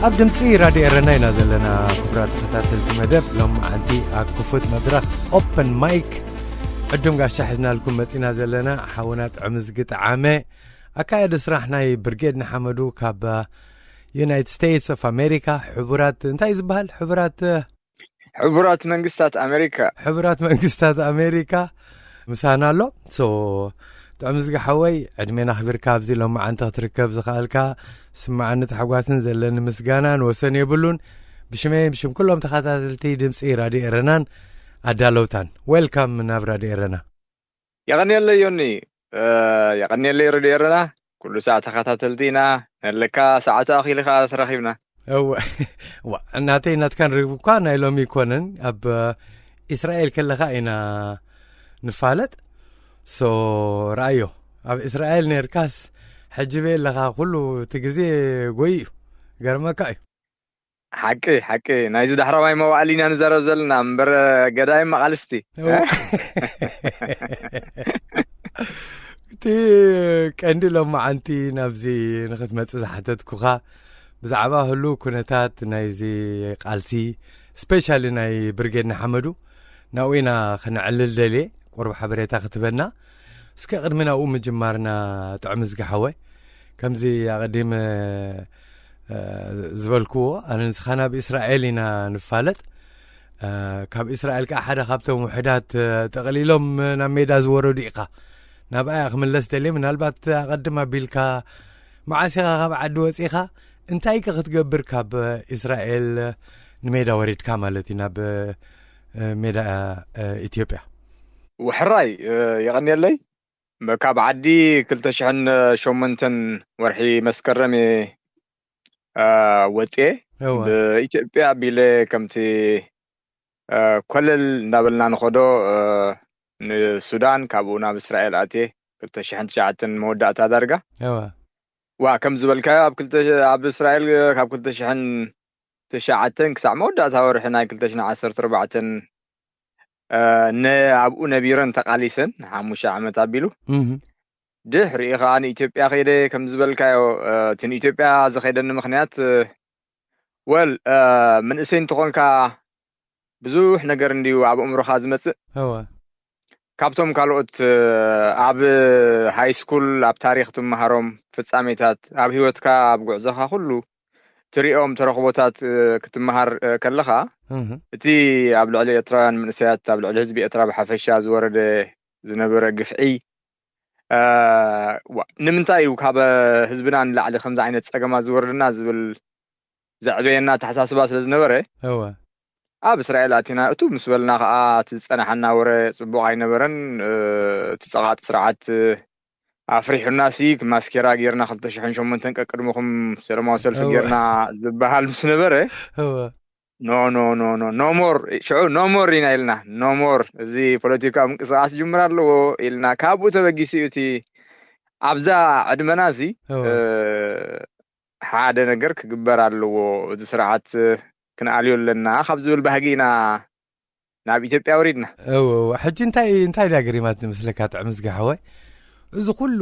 ኣብ ድምፂ ራድዮ ኤረና ኢና ዘለና። ክቡራት ተኸታተልቲ መደብ ሎም ዓንቲ ኣብ ክፉት መድረኽ ኦፕን ማይክ ዕዱም ጋሻ ሒዝናልኩም መፂና ዘለና ሓውና ጥዕምዝጊ ጠዓመ፣ ኣካየዲ ስራሕ ናይ ብርጌድ ንሓመዱ ካብ ዩናይትድ ስቴትስ ኦፍ ኣሜሪካ፣ ሕቡራት እንታይ እዩ ዝበሃል? ሕቡራት ሕቡራት መንግስታት ኣሜሪካ። ሕቡራት መንግስታት ኣሜሪካ ምሳና ኣሎ። ሶ ጥዑምዝጊ ሓወይ፣ ዕድሜና ኣኽቢርካ ኣብዚ ሎማዓንቲ ክትርከብ ዝኸኣልካ ስምዓኒ ታሕጓስን ዘለኒ ምስጋናን ወሰን የብሉን። ብሽመይ ብሽም ኩሎም ተኸታተልቲ ድምፂ ራድዮ ኤረናን ኣዳለውታን፣ ዌልካም ናብ ራድዮ ኤረና። የቐንየለይ ዮኒ። የቐንየለይ ራድዮ ኤረና። ኩሉ ሳዕ ተኸታተልቲ ኢና። ነለካ ሰዓቱ ኣኺሉ ከዓ ተራኺብና። እወ። ዋ፣ እናተይ እናትካን ርግብ እኳ ናይ ሎሚ ይኮነን፣ ኣብ እስራኤል ከለኻ ኢና ንፋለጥ። ሶ ረኣዮ፣ ኣብ እስራኤል ነርካስ ሕጂ በይ ኣለኻ። ኩሉ እቲ ግዜ ጎይ እዩ፣ ገርመካ እዩ። ሓቂ ሓቂ። ናይዚ ዳሕረዋይ መዋእሊ ኢና ንዛረብ ዘለና እምበር ገዳይም መቓልስቲ። እወ። እቲ ቀንዲ ሎማዓንቲ ናብዚ ንክትመፅእ ዝሓተትኩኻ ብዛዕባ ህሉ ኩነታት ናይዚ ቃልሲ፣ ስፔሻሊ ናይ ብርጌድ ንሓመዱ፣ ናብኡ ኢና ክነዕልል ደልየ። ቁርብ ሓበሬታ ክትበና እስከ። ቅድሚ ናብኡ ምጅማርና፣ ጥዕምዝጊ ሓወይ፣ ከምዚ ኣቐዲመ ዝበልክዎ፣ ኣነ ንስኻ ናብ እስራኤል ኢና ንፋለጥ። ካብ እስራኤል ከዓ ሓደ ካብቶም ውሕዳት ጠቕሊሎም ናብ ሜዳ ዝወረዱ ኢኻ። ናብኣያ ክምለስ ደልየ። ምናልባት ኣቐድም ኣቢልካ፣ መዓስ ኢኻ ካብ ዓዲ ወፂኻ? እንታይ ከ ክትገብር ካብ እስራኤል ንሜዳ ወሪድካ ማለት እዩ፣ ናብ ሜዳ ኢትዮጵያ? ውሕራይ፣ የቐንየለይ። ካብ ዓዲ ክልተ ሽሕን ሸሞንተን ወርሒ መስከረም እየ ወፅኤ። ብኢትዮጵያ ኣቢለ ከምቲ ኮለል እንዳበልና ንኸዶ ንሱዳን፣ ካብኡ ናብ እስራኤል ኣትየ። ክልተ ሽሕን ትሽዓተን መወዳእታ ዳርጋ። ዋ፣ ከም ዝበልካዮ ኣብ እስራኤል ካብ ክልተ ሽሕን ትሽዓተን ክሳዕ መወዳእታ ወርሒ ናይ ክልተ ሽሕን ዓሰርተ ኣርባዕተን ኣብኡ ነቢረን ተቓሊሰን ሓሙሽተ ዓመት ኣቢሉ። ድሕሪኡ ከዓ ንኢትዮጵያ ከይደ። ከም ዝበልካዮ እቲ ንኢትዮጵያ ዝኸይደኒ ምክንያት፣ ወል፣ ምንእሰይ እንትኾንካ ብዙሕ ነገር እንድዩ ኣብ ኣእምሮኻ ዝመፅእ። እወ። ካብቶም ካልኦት ኣብ ሃይ ስኩል ኣብ ታሪክ ትመሃሮም ፍጻሜታት፣ ኣብ ህይወትካ ኣብ ጉዕዞኻ ኩሉ ትሪኦም ተረኽቦታት ክትመሃር ከለኻ፣ እቲ ኣብ ልዕሊ ኤርትራውያን መንእሰያት፣ ኣብ ልዕሊ ህዝቢ ኤርትራ ብሓፈሻ ዝወረደ ዝነበረ ግፍዒ፣ ንምንታይ እዩ ካብ ህዝብና ንላዕሊ ከምዚ ዓይነት ጸገማት ዝወርድና ዝብል ዘዕበየና ኣተሓሳስባ ስለ ዝነበረ፣ እወ። ኣብ እስራኤል ኣቲና እቱ ምስ በልና ከኣ እቲ ዝጸናሓና ወረ ጽቡቕ ኣይነበረን። እቲ ጸቓጢ ስርዓት ኣፍሪሑና ሲ ማስኬራ ጌርና ክልተ ሽሕን ሸሞንተን ቀቅድምኹም ሰለማዊ ሰልፊ እወ። ጌርና ዝበሃል ምስ ነበረ፣ እወ። ኖ ኖ ኖ ኖ ኖ ሞር ሽዑ ኖ ሞር ኢና ኢልና። ኖ ሞር፣ እዚ ፖለቲካዊ ምንቅስቃስ ጅምር ኣለዎ ኢልና። ካብኡ ተበጊሱ እዩ እቲ ኣብዛ ዕድመና እዚ እወ። ሓደ ነገር ክግበር ኣለዎ፣ እዚ ስርዓት ክንኣልዮ ኣለና ካብ ዝብል ባህጊ ኢና ናብ ኢትዮጵያ ወሪድና። እወ፣ እወ። ሕጂ እንታይ እንታይ ድያ ገሪማት ንምስለካ ጥዕምዝጊ ሓወይ? እዚ ኩሉ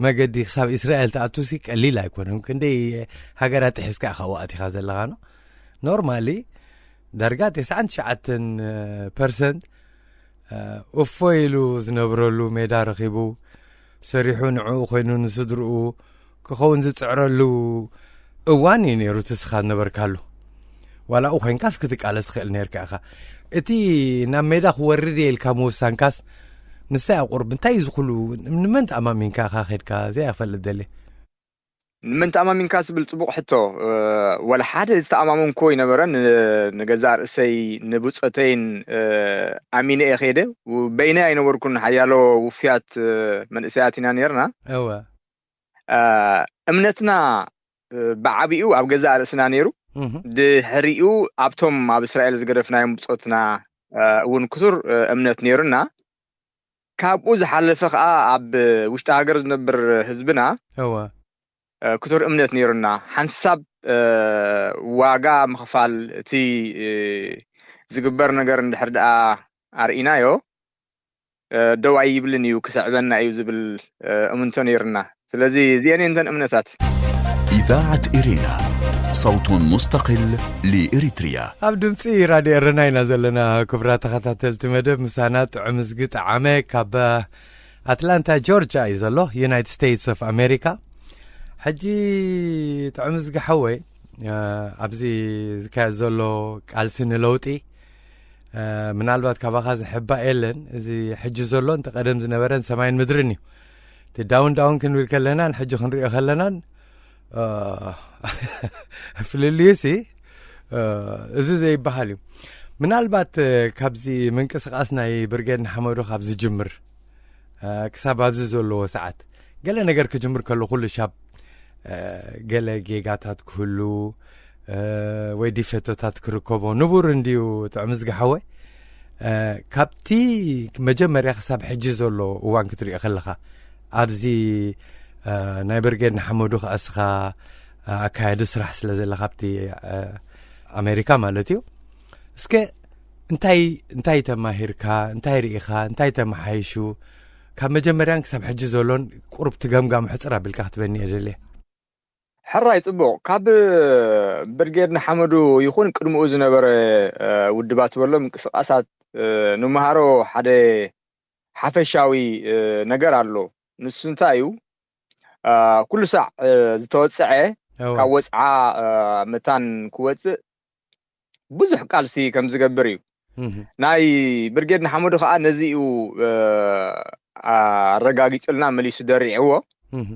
መገዲ ክሳብ እስራኤል ትኣቱ ሲ ቀሊል ኣይኮነን። ክንደይ ሃገራት ጥሒስካ ኢኻ ኣብኡ ኣቲኻ ዘለኻ ነው። ኖርማሊ ዳርጋ ተስዓን ትሽዓተን ፐርሰንት እፎ ኢሉ ዝነብረሉ ሜዳ ረኺቡ፣ ሰሪሑ ንዕኡ ኮይኑ ንስድርኡ ክኸውን ዝጽዕረሉ እዋን እዩ ነይሩ እቲ እስኻ ዝነበርካሉ። ዋላ ኣብኡ ኮይንካስ ክትቃለስ ትኽእል ነይርካ ኢኻ። እቲ ናብ ሜዳ ክወርድ እየ ኢልካ ምውሳንካስ ንሳይ ኣብ ቁርብ እንታይ እዩ ዝኹሉ? ንመን ተኣማሚንካ ኢኻ ከድካ? እዚኣ ክፈልጥ ደልየ። ንመን ተኣማሚንካ ዝብል ጽቡቕ ሕቶ። ወላ ሓደ ዝተኣማመንኩዎ ይነበረን። ንገዛእ ርእሰይ ንብጾተይን ኣሚነ እየ ከይደ። በይነይ ኣይነበርኩን፣ ሓያሎ ውፍያት መንእሰያት ኢና ነርና። እወ። እምነትና ብዓቢኡ ኣብ ገዛእ ርእስና ነይሩ። ድሕሪኡ ኣብቶም ኣብ እስራኤል ዝገደፍናዮም ብጾትና እውን ክቱር እምነት ነይሩና። ካብኡ ዝሓለፈ ከኣ ኣብ ውሽጢ ሃገር ዝነብር ህዝብና እወ። ክቱር እምነት ነይሩና። ሓንሳብ ዋጋ ምኽፋል እቲ ዝግበር ነገር እንድሕር ደኣ ኣርኢናዮ፣ ደው ኣይብልን እዩ፣ ክስዕበና እዩ ዝብል እምንቶ ነይሩና። ስለዚ እዚአን እየን እተን እምነታት። إذاعة إرينا، صوت مستقل لإريتريا. ኣብ ድምፂ ራድዮ ኤረና ኢና ዘለና። ክቡራት ተኸታተልቲ መደብ፣ ምሳና ጥዑም እዝጊ ጠዓመ ካብ ኣትላንታ ጆርጅያ እዩ ዘሎ፣ ዩናይትድ ስቴትስ ኦፍ ኣሜሪካ። ሕጂ ጥዑም እዝጊ ሓወይ፣ እ፣ ኣብዚ ዝካየድ ዘሎ ቃልሲ ንለውጢ፣ እ፣ ምናልባት ካባኻ ዝሕባእ የለን። እዚ ሕጂ ዘሎ እንተ ቀደም ዝነበረን ሰማይን ምድርን እዩ። እቲ ዳውን ዳውን ክንብል ከለናን ሕጂ ክንሪኦ ከለናን፣ እ፣ ፍልልዩሲ፣ እ፣ እዚ ዘይበሃል እዩ። ምናልባት፣ እ፣ ካብዚ ምንቅስቃስ ናይ ብርጌድ ንሓመዱ ካብ ዝጅምር፣ እ፣ ክሳብ ኣብዚ ዘለዎ ሰዓት፣ ገለ ነገር ክጅምር ከሎ ኩሉ ሻብ፣ እ፣ ገለ ጌጋታት ክህሉ፣ እ፣ ወይ ዲፌቶታት ክርከቦ ንቡር እንድዩ። ጥዑም እዝጊ ሓወይ፣ እ፣ ካብቲ መጀመርያ ክሳብ ሕጂ ዘሎ እዋን ክትሪኦ ከለኻ፣ ኣብዚ፣ እ፣ ናይ ብርጌድ ንሓመዱ ከኣ እስኻ፣ እ፣ ኣካያዲ ስራሕ ስለ ዘለኻ ኣብቲ፣ እ፣ ኣሜሪካ ማለት እዩ። እስከ እንታይ፣ እንታይ ተማሂርካ፣ እንታይ ርኢኻ፣ እንታይ ተመሓይሹ፣ ካብ መጀመርያን ክሳብ ሕጂ ዘሎን ቁሩብ ትገምጋሙ ሕጽር ኣቢልካ ክትበኒ እየ ደልየ። ሕራይ፣ ጽቡቕ። ካብ ብርጌድ ንሓመዱ ይኹን ቅድምኡ ዝነበረ፣ እ፣ ውድባት ዝበሎ ምንቅስቃሳት፣ እ፣ ንምሃሮ ሓደ ሓፈሻዊ፣ እ፣ ነገር ኣሎ። ንሱ እንታይ እዩ? እ፣ ኩሉ ሳዕ፣ እ፣ ዝተወጽዐ እወ። ካብ ወጽዓ፣ እ፣ መታን ክወጽእ ብዙሕ ቃልሲ ከም ዝገብር እዩ። እህ። ናይ ብርጌድ ንሓመዱ ከኣ ነዚ እዩ፣ እ፣ ኣረጋጊጽልና፣ መሊሱ ደሪዕዎ። እህ።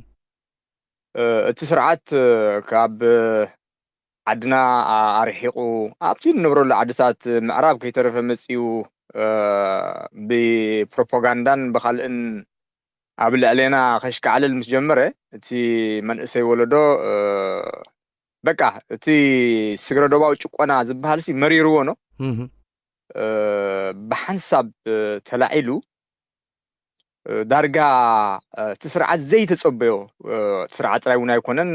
እ፣ እቲ ስርዓት፣ እ፣ ካብ ዓድና ኣ-፣ ኣርሒቑ፣ ኣብቲ እንነብረሉ ዓድታት ምዕራብ ከይተረፈ መጺኡ፣ እ፣ ብፕሮፓጋንዳን ብኻልእን ኣብ ልዕሌና ከሽካዕልል ምስ ጀመረ፣ እቲ መንእሰይ ወለዶ፣ እ፣ በቃ፣ እቲ ስግረ ዶባዊ ጭቆና ዝበሃልሲ መሪርዎ ነው። እህ። እ፣ ብሓንሳብ፣ እ፣ ተላዒሉ፣ እ፣ ዳርጋ፣ እ፣ እቲ ስርዓት ዘይተጸበዮ፣ እ፣ እቲ ስርዓት ጥራይ እውን ኣይኮነን፣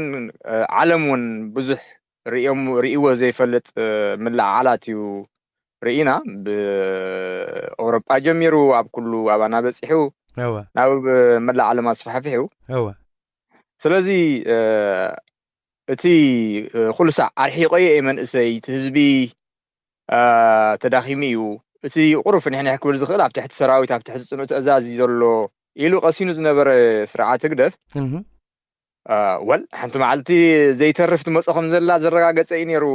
እ፣ ዓለም እውን ብዙሕ ርእዮም-፣ ርእይዎ ዘይፈልጥ፣ እ፣ ምልዕዓላት እዩ ርኢና። ብኤውሮጳ ጀሚሩ ኣብ ኩሉ ኣባና በጺሑ፣ እወ። ናብ መላእ ዓለም ኣስፋሕፊሑ። እወ። ስለዚ፣ እ፣ እቲ፣ እ፣ ኩሉ ሳዕ ኣርሒቐዮ እየ መንእሰይ፣ እቲ ህዝቢ፣ እ፣ ተዳኺሙ እዩ፣ እቲ ቁሩብ ፍንሕንሕ ክብል ዝኽእል ኣብ ትሕቲ ሰራዊት፣ ኣብ ትሕቲ ጽኑዕ ትእዛዝ እዩ ዘሎ ኢሉ ቀሲኑ ዝነበረ ስርዓት ህግደፍ፣ እህ። እ፣ ወል፣ ሓንቲ መዓልቲ ዘይተርፍ ትመጾ ከም ዘላ ዘረጋገጸ እዩ ነይሩ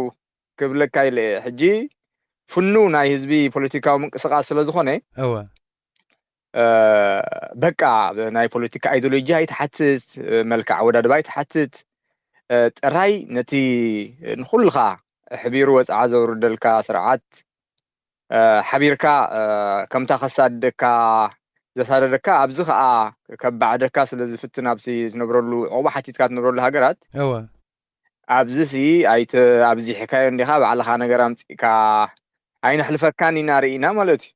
ክብለካ ኢለ እየ። ሕጂ ፍኑው ናይ ህዝቢ ፖለቲካዊ ምንቅስቃስ ስለ ዝኾነ፣ እወ። እ፣ በቃ፣ ናይ ፖለቲካ ኣይዲዮሎጂ ኣይትሓትት፣ መልክዕ ኣወዳድባ ኣይትሓትት፣ እ፣ ጥራይ ነቲ ንኹልኻ ኣሕቢሩ ወጽዓ ዘውርደልካ ስርዓት፣ እ፣ ሓቢርካ፣ እ፣ ከምታ ከሳድደካ፣ ዘሳደደካ፣ ኣብዚ ኸኣ ከባዕደካ ስለ ዝፍትን፣ ኣብዚ ዝነብረሉ፣ ዕቑባ ሓቲትካ ትነብረሉ ሃገራት፣ እወ። ኣብዚሲ ኣይተ-፣ ኣብዚሕካዮ እንዲኻ፣ ባዕልኻ ነገር ኣምጺእካ ኣይነሕልፈካን ኢና ርኢና ማለት እዩ።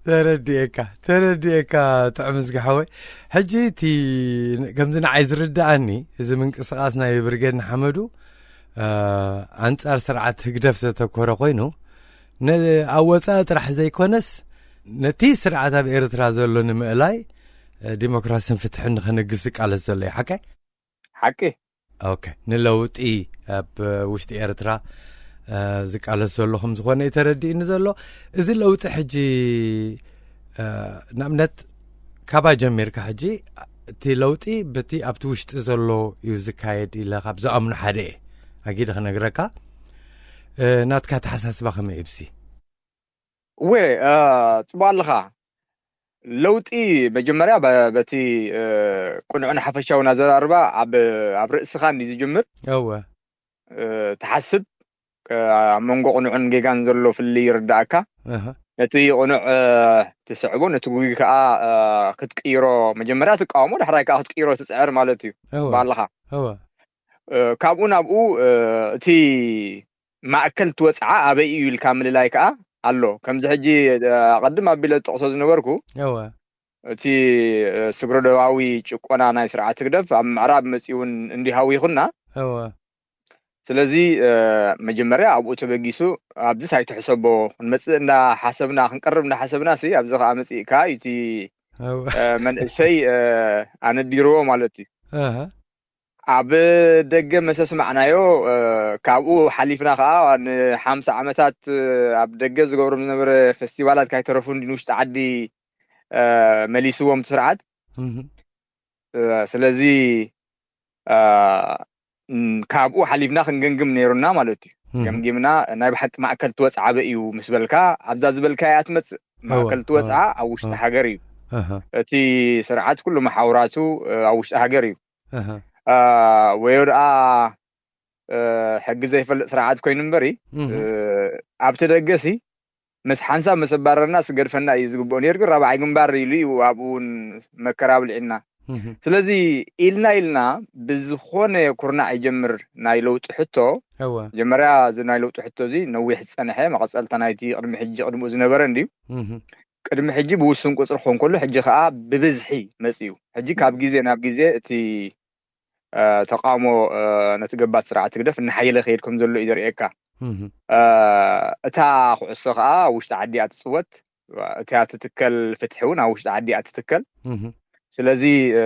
ተረዲኤካ፣ ተረዲኤካ ጥዑም እዝጊ ሓወይ። ሕጂ እቲ ከምዚ ንዓይ ዝርድኣኒ፣ እዚ ምንቅስቃስ ናይ ብርጌድ ንሓመዱ፣ እ፣ ኣንጻር ስርዓት ህግደፍ ዘተኮረ ኮይኑ፣ ነ-፣ ኣብ ወጻኢ ጥራሕ ዘይኮነስ፣ ነቲ ስርዓት ኣብ ኤርትራ ዘሎ ንምእላይ፣ እ፣ ዲሞክራስን ፍትሕን ንኸንግስ ዝቃለስ ዘሎ እዩ። ሓቀይ? ሓቂ። ኦኬ። ንለውጢ ኣብ ውሽጢ ኤርትራ፣ እ፣ ዝቃለስ ዘሎ ከም ዝኾነ እዩ ተረዲእኒ ዘሎ። እዚ ለውጢ ሕጂ፣ እ፣ ንኣብነት ካባ ጀሚርካ ሕጂ እቲ ለውጢ በቲ ኣብቲ ውሽጢ ዘሎ እዩ ዝካየድ ኢለ ካብ ዝኣምኑ ሓደ እየ። ኣጊደ ክነግረካ። እ፣ ናትካ ኣተሓሳስባ ከመይ እዩ ብሲ? እወ፣ እ፣ ጽቡቕ ኣለኻ። ለውጢ መጀመርያ በ-፣ በቲ፣ እ፣ ቅኑዕን ሓፈሻውን ኣዘራርባ ኣብ፣ ኣብ ርእስኻ እንድዩ ዝጅምር። እወ። እ፣ ትሓስብ፣ እ፣ ኣብ መንጎ ቅኑዕን ጌጋን ዘሎ ፍልልይ ይርድኣካ። ኣሃ። ነቲ ቅኑዕ፣ እ፣ ትስዕቦ፣ ነቲ ጉጉይ ከኣ፣ እ፣ ክትቅይሮ መጀመርያ ትቃወሞ፣ ዳሕራይ ከኣ ክትቅይሮ ትጽዕር ማለት እዩ። እወ። ባዕልኻ። እወ። እ፣ ካብኡ ናብኡ፣ እ፣ እቲ ማእከል እቲ ወጽዓ ኣበይ እዩ ኢልካ ምልላይ ከኣ ኣሎ። ከምዚ ሕጂ፣ እ፣ ኣቐድም ኣቢለ ዝጠቕሶ ዝነበርኩ፣ እወ። እቲ፣ እ፣ ስግረ ዶባዊ ጭቆና ናይ ስርዓት ህግደፍ ኣብ ምዕራብ መጺኡ እውን እንዲሃው ይኹንና። እወ። ስለዚ፣ እ፣ መጀመርያ ኣብኡ ተበጊሱ፣ ኣብዚስ ኣይትሕሰቦ፣ ክንመጽእ እንዳሓሰብና፣ ክንቀርብ እንዳሓሰብናሲ፣ ኣብዚ ከኣ መጺእካ እዩ እቲ፣ እወ። እ፣ መንእሰይ፣ እ፣ ኣነዲርዎ ማለት እዩ። ኣሃ። ኣብ ደገ መሰስማዕናዮ፣ እ፣ ካብኡ ሓሊፍና ከዓ ንሓምሳ ዓመታት፣ እ፣ ኣብ ደገ ዝገብሮም ዝነበረ ፌስቲቫላት ካይተረፉ እንዲ ንውሽጢ ዓዲ፣ እ፣ መሊስዎም እቲ ስርዓት። እህ። እ፣ ስለዚ፣ እ፣ ን-፣ ካብኡ ሓሊፍና ክንገምግም ነይሩና ማለት እዩ። እህ። ገምጊምና ናይ ብሓቂ ማእከል ትወፅዓ ኣበይ እዩ ምስ በልካ፣ ኣብዛ ዝበልካያ እያ ትመፅእ። እወ፣ ማእከል ትወፅዓ እወ፣ ኣብ ውሽጢ እወ። ሃገር እዩ። እህ። እቲ ስርዓት ኩሉ መሓውራቱ፣ እ፣ ኣብ ውሽጢ ሃገር እዩ። እህ። እ፣ ወዮ ደኣ፣ እ፣ ሕጊ ዘይፈልጥ ስርዓት ኮይኑ እምበሪ፣ እህ። እ፣ ኣብቲ ደገሲ ምስ ሓንሳብ ምስ ኣባረርና ስገድፈና እዩ ዝግብኦ ነይሩ፣ ግን ራብዓይ ግንባር ኢሉ እዩ ኣብኡ እውን መከራ ኣብሊዕና። እህ። ስለዚ ኢልና ኢልና ብዝኾነ ኩርናዕ ይጀምር ናይ ለውጢ ሕቶ። እወ። መጀመርያ እዚ ናይ ለውጢ ሕቶ እዚ ነዊሕ ዝጸንሐ መቐጸልታ ናይቲ ቅድሚ ሕጂ ቅድሚኡ ዝነበረ እንድዩ። እህ። ቅድሚ ሕጂ ብውሱን ቁጽሪ ክኾን ከሎ፣ ሕጂ ከኣ ብብዝሒ መጽዩ። ሕጂ ካብ ግዜ ናብ ግዜ እቲ፣ እ፣ ተቃውሞ፣ እ፣ ነቲ ገባቲ ስርዓት ህግደፍ እናሓየለ ክኸይድ ከም ዘሎ እዩ ዘርእየካ። እህ። እ፣ እታ ኩዕሶ ከኣ ኣብ ውሽጢ ዓዲ እያ ትጽወት። እታ ትትከል ፍትሒ እውን ኣብ ውሽጢ ዓዲ እያ ትትከል። እህ። ስለዚ፣ እ፣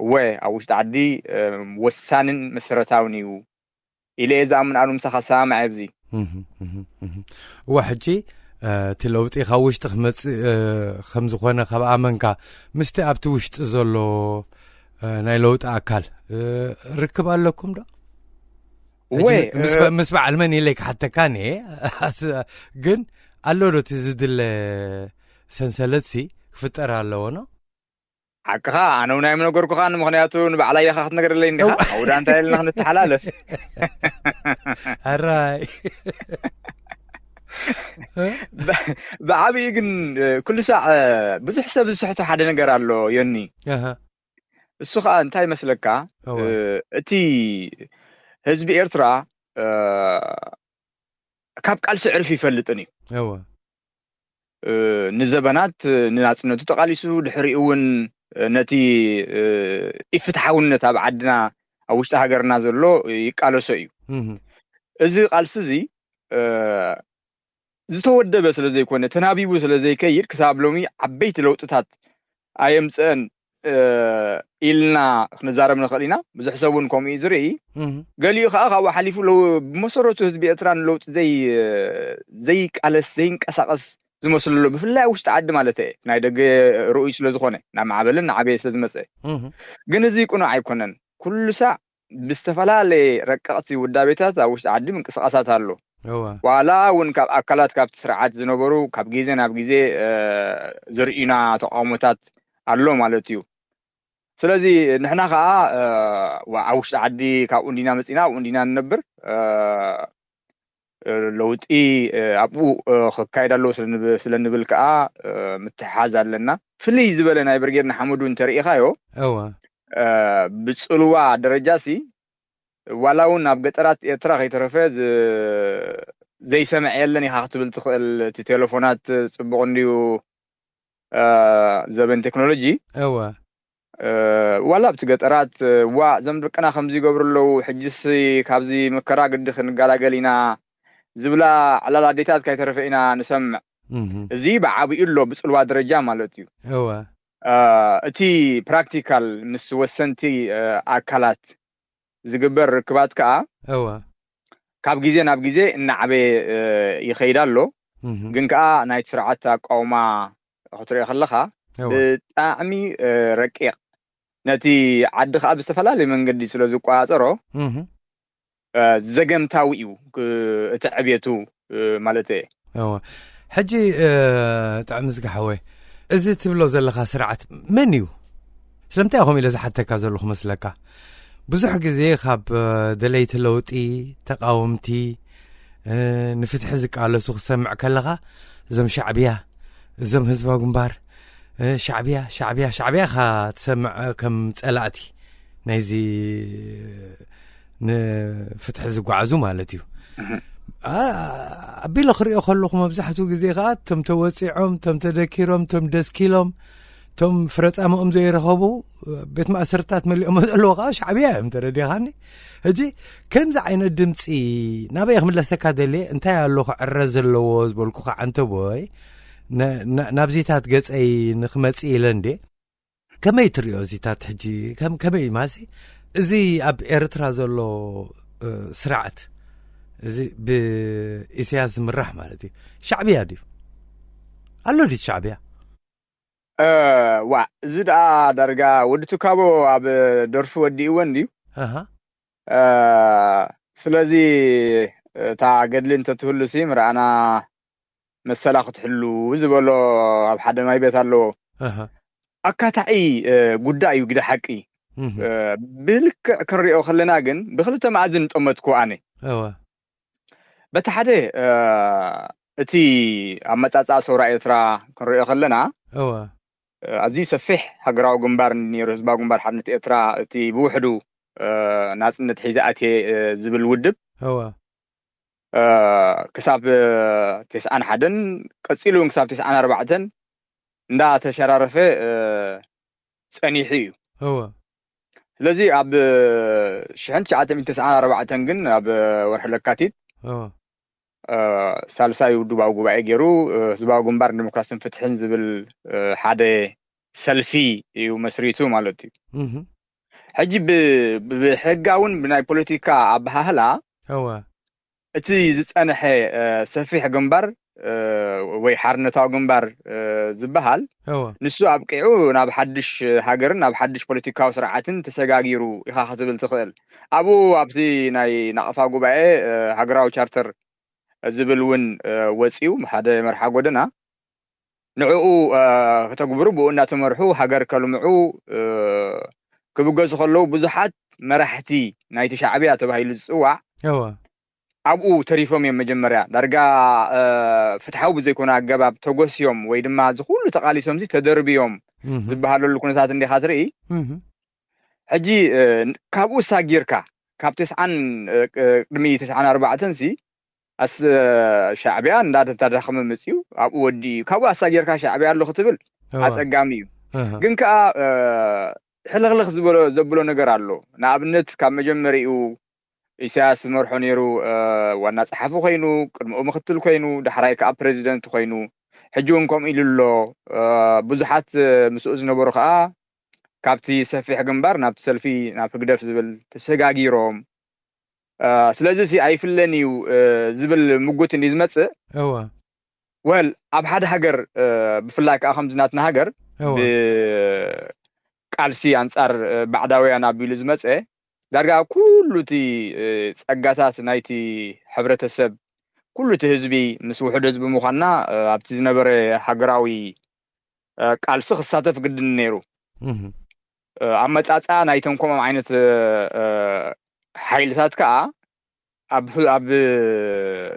እወ፣ ኣብ ውሽጢ ዓዲ፣ እ፣ ወሳንን መሰረታውን እዩ ኢለ እየ ዝኣምን። ኣነ ምሳኻ ሰማማዕ ኣብዚ። እህ፣ እህ፣ እህ። እዋ፣ ሕጂ፣ እ፣ እቲ ለውጢ ካብ ውሽጢ ክመጽእ፣ እ፣ ከም ዝኾነ ካብ ኣመንካ፣ ምስቲ ኣብቲ ውሽጢ ዘሎ፣ እ፣ ናይ ለውጢ ኣካል፣ እ፣ ርክብ ኣለኩም ዶ? ሕጂ እወ፣ ምስ እ፣ በ-፣ ምስ በዓል መን ኢለ ክሓተካ እየ። ኣስ-፣ ግን ኣሎ ዶ እቲ ዝድለ ሰንሰለትሲ ክፍጠር ኣለዎ ኖ? ሓቅኻ፣ ኣነ እውን ኣይምነገርኩኻን፣ ምኽንያቱ ንባዕላ ኢኻ ክትነግረለይ እንዲኻ። እው። ኣውዳ እንታይ ኢልና ክንተሓላለፍ? ኣራይ። ብ-፣ ብዓብዩ ግን፣ እ፣ ኩሉ ሳዕ፣ እ፣ ብዙሕ ሰብ ዝስሕቶ ሓደ ነገር ኣሎ፣ ዮኒ። ኣሃ። እሱ ኸኣ እንታይ ይመስለካ? እወ። እ፣ እቲ ህዝቢ ኤርትራ፣ እ፣ ካብ ቃልሲ ዕርፊ ይፈልጥን እዩ። እወ። እ፣ ንዘበናት ንናጽነቱ ተቓሊሱ፣ ድሕሪኡ እውን ነቲ፣ እ፣ ኢፍትሓውነት ኣብ ዓድና፣ ኣብ ውሽጢ ሃገርና ዘሎ ይቃለሶ እዩ። እህ። እዚ ቃልሲ እዚ፣ እ፣ ዝተወደበ ስለ ዘይኮነ፣ ተናቢቡ ስለ ዘይከይድ፣ ክሳብ ሎሚ ዓበይቲ ለውጥታት ኣየምጽአን፣ እ፣ ኢልና ክንዛረብ ንኽእል ኢና። ብዙሕ ሰብ እውን ከምኡ እዩ ዝርኢ። እህ። ገሊኡ ከኣ ካብኡ ሓሊፉ ለው-፣ ብመሰረቱ ህዝቢ ኤርትራ ንለውጢ ዘይ-፣ ዘይቃለስ፣ ዘይንቀሳቐስ ዝመስሉ ኣሎ። ብፍላይ ኣብ ውሽጢ ዓዲ ማለት እየ። ናይ ደገ ርኡይ ስለ ዝኾነ፣ ናብ ማዕበልን ናዕበየ ስለ ዝመጸ። እህ። ግን እዚ ቅኑዕ ኣይኮነን። ኩሉ ሳዕ ብዝተፈላለየ ረቀቕቲ ውዳቤታት ኣብ ውሽጢ ዓዲ ምንቅስቓሳት ኣሎ። እወ። ዋላ እውን ካብ ኣካላት ካብቲ ስርዓት ዝነበሩ ካብ ግዜ ናብ ግዜ፣ እ፣ ዝርእዩና ተቃውሞታት ኣሎ ማለት እዩ። ስለዚ ንሕና ኸኣ፣ እ፣ ዋ-፣ ኣብ ውሽጢ ዓዲ ካብኡ እንዲና መጺና፣ ኣብኡ እንዲና ንነብር። እ፣ እ፣ ለውጢ፣ እ፣ ኣብኡ፣ እ፣ ክካየድ ኣለዎ ስለ ንብ-፣ ስለ ንብል ከኣ፣ እ፣ ምትሕሓዝ ኣለና። ፍልይ ዝበለ ናይ ብርጌድ ንሓመዱ እንተርኢኻዮ፣ እወ። እ፣ ብጽልዋ ደረጃሲ ዋላ እውን ኣብ ገጠራት ኤርትራ ከይተረፈ ዝ-፣ ዘይሰምዕ የለን ኢኻ ክትብል ትኽእል። እቲ ቴሌፎናት ጽቡቕ እንድዩ፣ እ፣ ዘበን ቴክኖሎጂ። እወ። እ፣ ዋላ ኣብቲ ገጠራት፣ እ፣ ዋ፣ እዞም ደቅና ከምዚ ይገብሩ ኣለዉ፣ ሕጅስ ካብዚ መከራ ግዲ ክንገላገል ኢና ዝብላ ዕላል ኣዴታት ከይተረፈ ኢና ንሰምዕ። እህ። እዚ ብዓቢኡ ኣሎ፣ ብጽልዋ ደረጃ ማለት እዩ። እወ። እ፣ እቲ ፕራክቲካል ምስ ወሰንቲ፣ እ፣ ኣካላት ዝግበር ርክባት ከኣ እወ። ካብ ግዜ ናብ ግዜ እናዓበየ፣ እ፣ ይኸይድ ኣሎ። እህ። ግን ከኣ ናይቲ ስርዓት ኣቃውማ ክትሪኦ ከለኻ እወ። ብጣዕሚ፣ እ፣ ረቂቕ፣ ነቲ ዓዲ ከኣ ብዝተፈላለየ መንገዲ ስለ ዝቆጻጸሮ፣ እህ። እ፣ ዘገምታዊ እዩ፣ እ፣ እቲ ዕብየቱ፣ እ፣ ማለት እየ። እወ። ሕጂ፣ እ፣ ጥዑም ዝጋሓወይ፣ እዚ ትብሎ ዘለኻ ስርዓት መን እዩ? ስለምንታይ ከምኡ ኢለ ዝሓተካ ዘለኹ መስለካ? ብዙሕ ግዜ ካብ፣ እ፣ ደለይቲ ለውጢ፣ ተቃወምቲ፣ እ፣ ንፍትሒ ዝቃለሱ ክሰምዕ ከለኻ፣ እዞም ሻዕብያ፣ እዞም ህዝባዊ ግንባር፣ እ፣ ሻዕብያ፣ ሻዕብያ፣ ሻዕብያ ኢኻ ትሰምዕ፣ እ፣ ከም ጸላእቲ ናይዚ ንፍትሒ ዝጓዓዙ ማለት እዩ። እህ። ኣ-፣ ኣቢለ ክሪኦ ከለኹ መብዛሕትኡ ግዜ ከኣ እቶም ተወጺዖም፣ እቶም ተደኪሮም፣ እቶም ደስኪሎም፣ እቶም ፍረጻምኦም ዘይረኸቡ ቤት ማእሰርታት መሊኦም ዘለዉ ከኣ ሻዕብያ እዮም፣ ተረዲኻኒ? ሕጂ ከምዚ ዓይነት ድምጺ ናበይ ክምለሰካ ደልየ? እንታይ ኣሎ ክዕረ ዘለዎ ዝበልኩኻ ዓንተቦይ፣ ነ-፣ ና-፣ ናብዚታት ገጸይ ንክመጽእ ኢለ እንዴ? ከመይ ትሪኦ እዚታት ሕጂ? ከም-፣ ከመይ ማሲ? እዚ ኣብ ኤርትራ ዘሎ ስርዓት፣ እዚ ብኢሳያስ ዝምራሕ ማለት እዩ፣ ሻዕብያ ድዩ? ኣሎ ድዩ ሻዕብያ? ዋ፣ እዚ ደኣ ዳርጋ ወዲ ትካቦ ኣብ ደርፊ ወዲእወን ድዩ? ስለዚ እታ ገድሊ እንተትህሉ ሲ ምርኣና መሰላ ክትሕሉ ዝበሎ ኣብ ሓደ ማይ ቤት ኣለዎ። ኣካታዒ ጉዳይ እዩ ግደ ሓቂ። ብልክዕ ክንሪኦ ከለና ግን ብክልተ መኣዝን ጠመትኩ ኣነ። በቲ ሓደ እቲ ኣመጻጽኣ ሰውራ ኤርትራ ክንሪኦ ከለና ኣዝዩ ሰፊሕ ሃገራዊ ግንባር ነይሩ፣ ህዝባዊ ግንባር ሓርነት ኤርትራ፣ እቲ ብውሕዱ ናጽነት ሒዘ ኣትየ ዝብል ውድብ ክሳብ ተስዓን ሓደን ቀጺሉ እውን ክሳብ ተስዓን ኣርባዕተን እንዳተሸራረፈ ጸኒሑ እዩ። ስለዚ ኣብ ሽሕን ትሽዓተ ሚእትን ተስዓን ኣርባዕተን ግን ኣብ ወርሒ ለካቲት ሳልሳይ ውድባዊ ጉባኤ ገይሩ ህዝባዊ ግንባር ንዲሞክራሲን ፍትሕን ዝብል ሓደ ሰልፊ እዩ መስሪቱ ማለት እዩ። ሕጂ ብሕጋውን ብናይ ፖለቲካ ኣበሃህላ እቲ ዝጸንሐ ሰፊሕ ግንባር ወይ ሓርነታዊ ግንባር ዝበሃል ንሱ ኣብቂዑ ናብ ሓድሽ ሃገርን ናብ ሓድሽ ፖለቲካዊ ስርዓትን ተሰጋጊሩ ኢኻ ክትብል ትኽእል። ኣብኡ ኣብቲ ናይ ናቕፋ ጉባኤ ሃገራዊ ቻርተር ዝብል እውን ወፂኡ ሓደ መርሓ ጎደና ንዕኡ ከተግብሩ ብኡ እናተመርሑ ሃገር ከልምዑ ክብገሱ ከለዉ ብዙሓት መራሕቲ ናይቲ ሻዕብያ ተባሂሉ ዝፅዋዕ ኣብኡ ተሪፎም እዮም። መጀመርያ ዳርጋ ፍትሓዊ ብዘይኮነ ኣገባብ ተጎስዮም ወይ ድማ እዚ ኩሉ ተቃሊሶም ሲ ተደርብዮም ዝበሃለሉ ኩነታት እንዲኻ ትርኢ። ሕጂ ካብኡ ሳጊርካ ካብ ተስዓን ቅድሚ ተስዓን ኣርባዕተን ሲ ኣስ ሻዕብያ እንዳተዳኸመ መፅዩ ኣብኡ ወዲ እዩ። ካብኡ ኣሳጊርካ ሻዕብያ ኣሎ ክትብል ኣፀጋሚ እዩ። ግን ከዓ ሕልኽልኽ ዝበሎ ዘብሎ ነገር ኣሎ። ንኣብነት ካብ መጀመሪኡ ኢሳያስ ዝመርሖ ነይሩ፣ ዋና ፀሓፊ ኮይኑ፣ ቅድሚኡ ምክትል ኮይኑ፣ ዳሕራይ ከዓ ፕሬዚደንት ኮይኑ፣ ሕጂ እውን ከምኡ ኢሉ ኣሎ። ብዙሓት ምስኡ ዝነበሩ ከዓ ካብቲ ሰፊሕ ግንባር ናብቲ ሰልፊ ናብ ህግደፍ ዝብል ተሰጋጊሮም። ስለዚ ሲ ኣይፍለን እዩ ዝብል ምጉት እንዲ ዝመፅእ። እወ። ወል ኣብ ሓደ ሃገር ብፍላይ ከዓ ከምዚ ናትና ሃገር እወ። ብቃልሲ ኣንፃር ባዕዳውያን ኣቢሉ ዝመፀ ዳርጋ ኩሉ እቲ ፀጋታት ናይቲ ሕብረተሰብ ኩሉ እቲ ህዝቢ ምስ ውሕድ ህዝቢ ምዃንና ኣብቲ ዝነበረ ሃገራዊ ቃልሲ ክሳተፍ ግድን ነይሩ። ኣመፃፃ ናይቶም ከምኦም ዓይነት ሓይልታት ከዓ ኣብ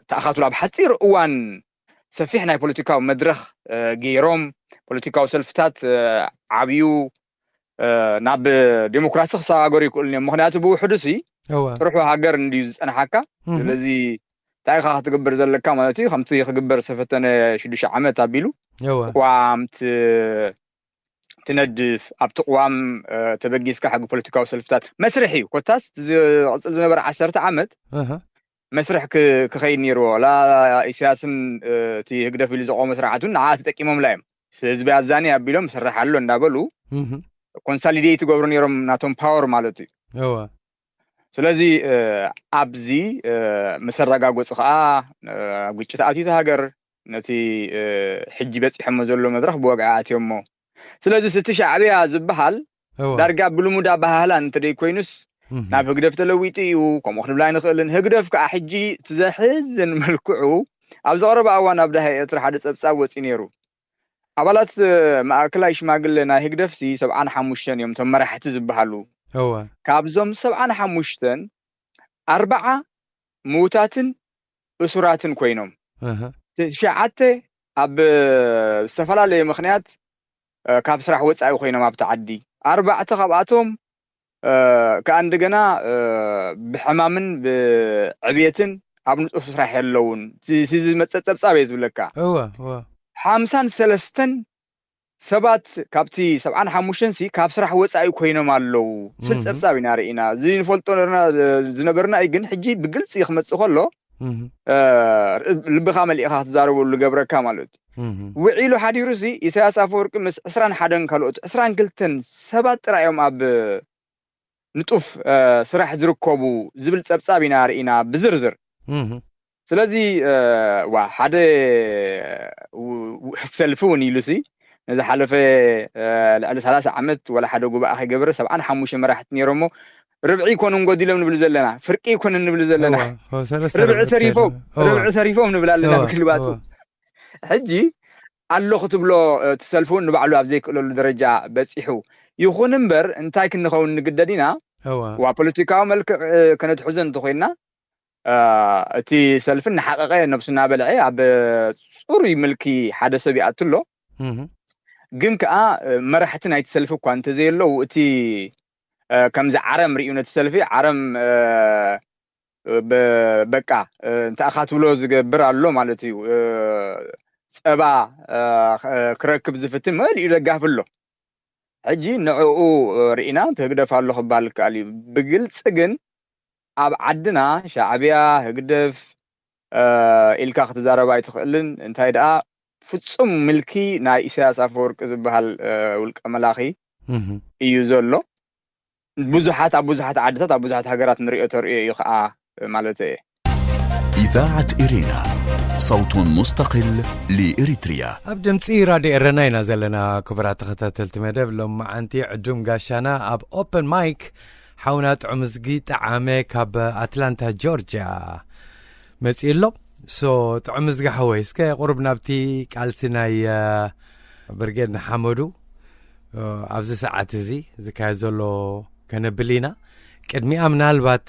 ተኣኻትሉ ኣብ ሓፂር እዋን ሰፊሕ ናይ ፖለቲካዊ መድረኽ ገይሮም ፖለቲካዊ ሰልፍታት ዓብዩ ናብ ዴሞክራሲ ክሰጋገሩ ይክእሉ እዮም። ምክንያቱ ብውሕዱ ሲ ጥርሑ ሃገር እንድዩ ዝፀንሓካ። ስለዚ እንታይ ኢኻ ክትገብር ዘለካ ማለት እዩ። ከምቲ ክግበር ዝተፈተነ ሽዱሽተ ዓመት ኣቢሉ ቅዋም ትነድፍ፣ ኣብቲ ቅዋም ተበጊስካ ሕጊ ፖለቲካዊ ሰልፍታት መስርሕ እዩ። ኮታስ ዝቕፅል ዝነበረ ዓሰርተ ዓመት መስርሕ ክኸይድ ነይርዎ። ላ ኢሳያስን እቲ ህግደፍ ኢሉ ዘቆመ ስርዓት እውን ንዓ ተጠቂሞምላ እዮም። ህዝቢ ኣዛኒ ኣቢሎም ስራሕ ኣሎ እንዳበሉ ኮንሳሊዴት ይገብሩ ነይሮም ናቶም ፓወር ማለት እዩ። ስለዚ ኣብዚ መሰረጋገፂ ከዓ ኣብ ግጭት ኣትዩቲ ሃገር ነቲ ሕጂ በፂሖሞ ዘሎ መድረክ ብወግዒ ኣትዮሞ። ስለዚ እቲ ሻዕብያ ዝበሃል ዳርጋ ብልሙድ ኣባሃህላ እንተደይኮይኑስ ናብ ህግደፍ ተለዊጡ እዩ፣ ከምኡ ክንብል ኣይንኽእልን። ህግደፍ ከዓ ሕጂ እቲ ዘሕዝን መልክዑ ኣብ ዝቐረበ እዋን ኣብ ደሃይ ኤርትራ ሓደ ፀብፃብ ወፂ ነይሩ። ኣባላት ማእከላይ ሽማግለ ናይ ህግደፍሲ ሰብዓን ሓሙሽተን እዮም እቶም መራሕቲ ዝበሃሉ። እወ። ካብዞም ሰብዓን ሓሙሽተን ኣርባዓ ምዉታትን እሱራትን ኮይኖም ትሽዓተ ኣብ ዝተፈላለየ ምክንያት ካብ ስራሕ ወፃኢ ኮይኖም ኣብቲ ዓዲ ኣርባዕተ ካብኣቶም ከዓ እንደገና ብሕማምን ብዕብየትን ኣብ ንፁፍ ስራሕ የለውን። ዝመፀ ፀብፃብ እየ ዝብለካ። እወ እወ። ሓምሳን ሰለስተን ሰባት ካብቲ ሰብዓን ሓሙሽተን ሲ ካብ ስራሕ ወፃኢ ኮይኖም ኣለዉ ስል ፀብፃብ ኢና ርኢና። እዚ ንፈልጦ ዝነበርና እዩ፣ ግን ሕጂ ብግልፂ ክመፅእ ከሎ ልብኻ መሊእኻ ክትዛረበሉ ገብረካ ማለት እዩ። ውዒሉ ሓዲሩ ሲ ኢሳያስ ኣፈወርቂ ምስ ዕስራን ሓደን ካልኦት ዕስራን ክልተን ሰባት ጥራይ እዮም ኣብ ንጡፍ ስራሕ ዝርከቡ ዝብል ጸብጻብ ኢና ርኢና ብዝርዝር። ስለዚ ዋ ሓደ ሰልፊ እውን ኢሉሲ ነዚ ሓለፈ ልዕሊ ሰላሳ ዓመት ወላ ሓደ ጉባኤ ከይገበረ ሰብዓን ሓሙሽተ መራሕቲ ነይሮሞ። ርብዒ ይኮኑን ጎዲሎም ንብል ዘለና፣ ፍርቂ ይኮኑን ንብል ዘለና። ርብዒ ተሪፎም ርብዒ ተሪፎም ንብል ኣለና ብክልባቱ። ሕጂ ኣሎ ክትብሎ እቲ ሰልፊ እውን ንባዕሉ ኣብ ዘይክእለሉ ደረጃ በፂሑ። ይኹን እምበር እንታይ ክንኸውን ንግደድ ኢና? ዋ ፖለቲካዊ መልክዕ ከነትሕዞ እንተኮይንና እቲ ሰልፊ እናሓቐቐ ነብሱ እናበልዐ ኣብ ፅሩይ ምልኪ ሓደ ሰብ ይኣቱ ኣሎ። ግን ከዓ መራሕቲ ናይቲ ሰልፊ እኳ እንተዘየለዉ እቲ ከምዚ ዓረም ርእዩ ነቲ ሰልፊ ዓረም በቃ እንታይ ኢኻ ትብሎ ዝገብር ኣሎ ማለት እዩ። ጸባ ክረክብ ዝፍትን መሊኡ ደጋፊ ኣሎ። ሕጂ ንዕኡ ርኢና እቲ ህግደፍ ኣሎ ክባል ይከኣል እዩ። ብግልፂ ግን ኣብ ዓድና ሻዕብያ፣ ህግደፍ ኢልካ ክትዛረብ ኣይትኽእልን። እንታይ ደኣ ፍጹም ምልኪ ናይ ኢሳያስ ኣፈወርቂ ዝበሃል ውልቀ መላኺ እዩ ዘሎ። ብዙሓት ኣብ ብዙሓት ዓድታት ኣብ ብዙሓት ሃገራት ንሪኦ ተርእዮ እዩ ከዓ ማለት እየ። إذاعة إرينا، صوت مستقل لإريتريا. ኣብ ድምፂ ራድዮ ኤረና ኢና ዘለና። ክቡራት ተኸታተልቲ መደብ ሎም መዓንቲ ዕዱም ጋሻና ኣብ ኦፐን ማይክ ሓውና ጥዑምዝጊ ጠዓመ ካብ ኣትላንታ ጆርጅያ መፂኡ ኣሎ። ሶ ጥዑምዝጊ ሓወይ እስከ ቁሩብ ናብቲ ቃልሲ ናይ ብርጌድ ንሓመዱ ኣብዚ ሰዓት እዚ ዝካየድ ዘሎ ከነብል ኢና። ቅድሚኣ ምናልባት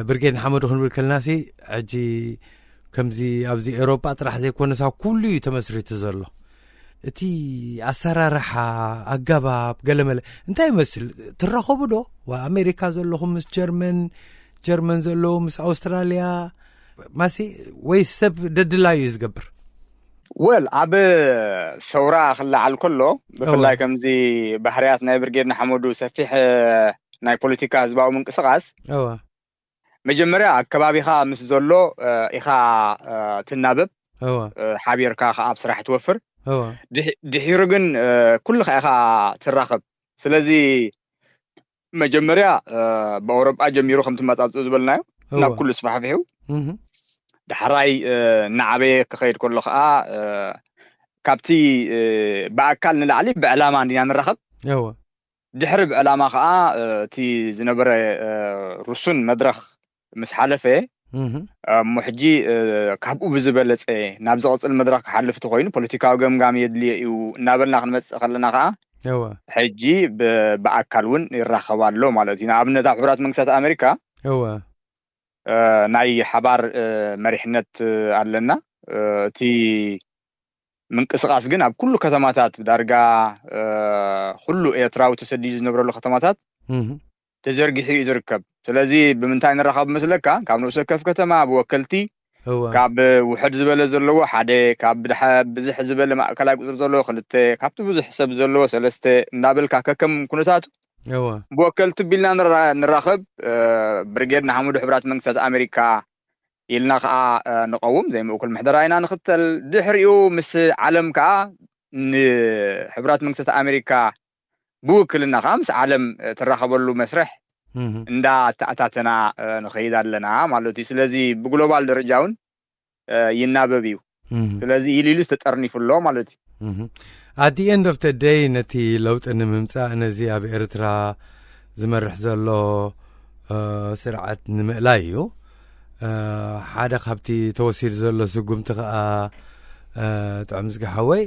ብርጌድ ንሓመዱ ክንብል ከለናሲ ሕጂ ከምዚ ኣብዚ ኤሮጳ ጥራሕ ዘይኮነሳ ኩሉ እዩ ተመስሪቱ ዘሎ። እቲ ኣሰራርሓ ኣገባብ ገለመለ እንታይ ይመስል? ትራኸቡ ዶ? ኣሜሪካ ዘለኹም ምስ ጀርመን፣ ጀርመን ዘለዉ ምስ ኣውስትራልያ ማሲ ወይ ሰብ ደድላዩ እዩ ዝገብር? ወል ኣብ ሰውራ ክለዓል ከሎ ብፍላይ ከምዚ ባህርያት ናይ ብርጌድ ንሓመዱ ሰፊሕ ናይ ፖለቲካ ህዝባዊ ምንቅስቃስ መጀመርያ ኣከባቢኻ ምስ ዘሎ ኢኻ ትናበብ፣ ሓቢርካ ከዓ ኣብ ስራሕ ትወፍር። ድሒሩ ግን ኩልኻ ኢኻ ትራኸብ። ስለዚ መጀመርያ ብኣውሮጳ ጀሚሩ ከም ትመጻጽኡ ዝበልናዮ ናብ ኩሉ ስፋሕፊሑ ዳሕራይ እናዓበየ ክኸይድ ከሎ ከዓ ካብቲ ብኣካል ንላዕሊ ብዕላማ እንዲና ንራኸብ። ድሕሪ ብዕላማ ከዓ እቲ ዝነበረ ርሱን መድረኽ ምስ ሓለፈ እሞ ሕጂ ካብኡ ብዝበለፀ ናብ ዝቐፅል መድረኽ ክሓልፍ ተኮይኑ ፖለቲካዊ ገምጋም የድልዮ እዩ እናበልና ክንመፅእ ከለና ከዓ ሕጂ ብኣካል እውን ይራኸብ ኣሎ ማለት እዩ። ንኣብነት ኣብ ሕቡራት መንግስታት ኣሜሪካ ናይ ሓባር መሪሕነት ኣለና። እቲ ምንቅስቃስ ግን ኣብ ኩሉ ከተማታት ዳርጋ ኩሉ ኤርትራዊ ተሰዲዱ ዝነብረሉ ከተማታት ተዘርጊሑ እዩ ዝርከብ። ስለዚ ብምንታይ ንራኸብ መስለካ? ካብ ነብሲ ወከፍ ከተማ ብወከልቲ፣ ካብ ውሕድ ዝበለ ዘለዎ ሓደ፣ ካብ ብዝሕ ዝበለ ማእከላይ ቁፅሪ ዘለዎ ክልተ፣ ካብቲ ብዙሕ ሰብ ዘለዎ ሰለስተ እናበልካ ከከም ኩነታቱ ብወከልቲ ቢልና ንራኸብ። ብርጌድ ንሓመዱ ሕቡራት መንግስታት ኣሜሪካ ኢልና ከዓ ንቐውም፣ ዘይምእኩል ምሕደራ ኢና ንኽተል። ድሕሪኡ ምስ ዓለም ከዓ ንሕቡራት መንግስታት ኣሜሪካ ብውክልና ከዓ ምስ ዓለም ትራኸበሉ መስርሕ እንዳተኣታተና ንኸይድ ኣለና ማለት እዩ። ስለዚ ብግሎባል ደረጃ እውን ይናበብ እዩ። ስለዚ ኢሉ ኢሉ ዝተጠርኒፉ ኣሎ ማለት እዩ። At the end of the day ነቲ ለውጢ ንምምፃእ ነዚ ኣብ ኤርትራ ዝመርሕ ዘሎ ስርዓት ንምእላይ እዩ። ሓደ ካብቲ ተወሲዱ ዘሎ ስጉምቲ ከዓ ጥዑም ዝገሓወይ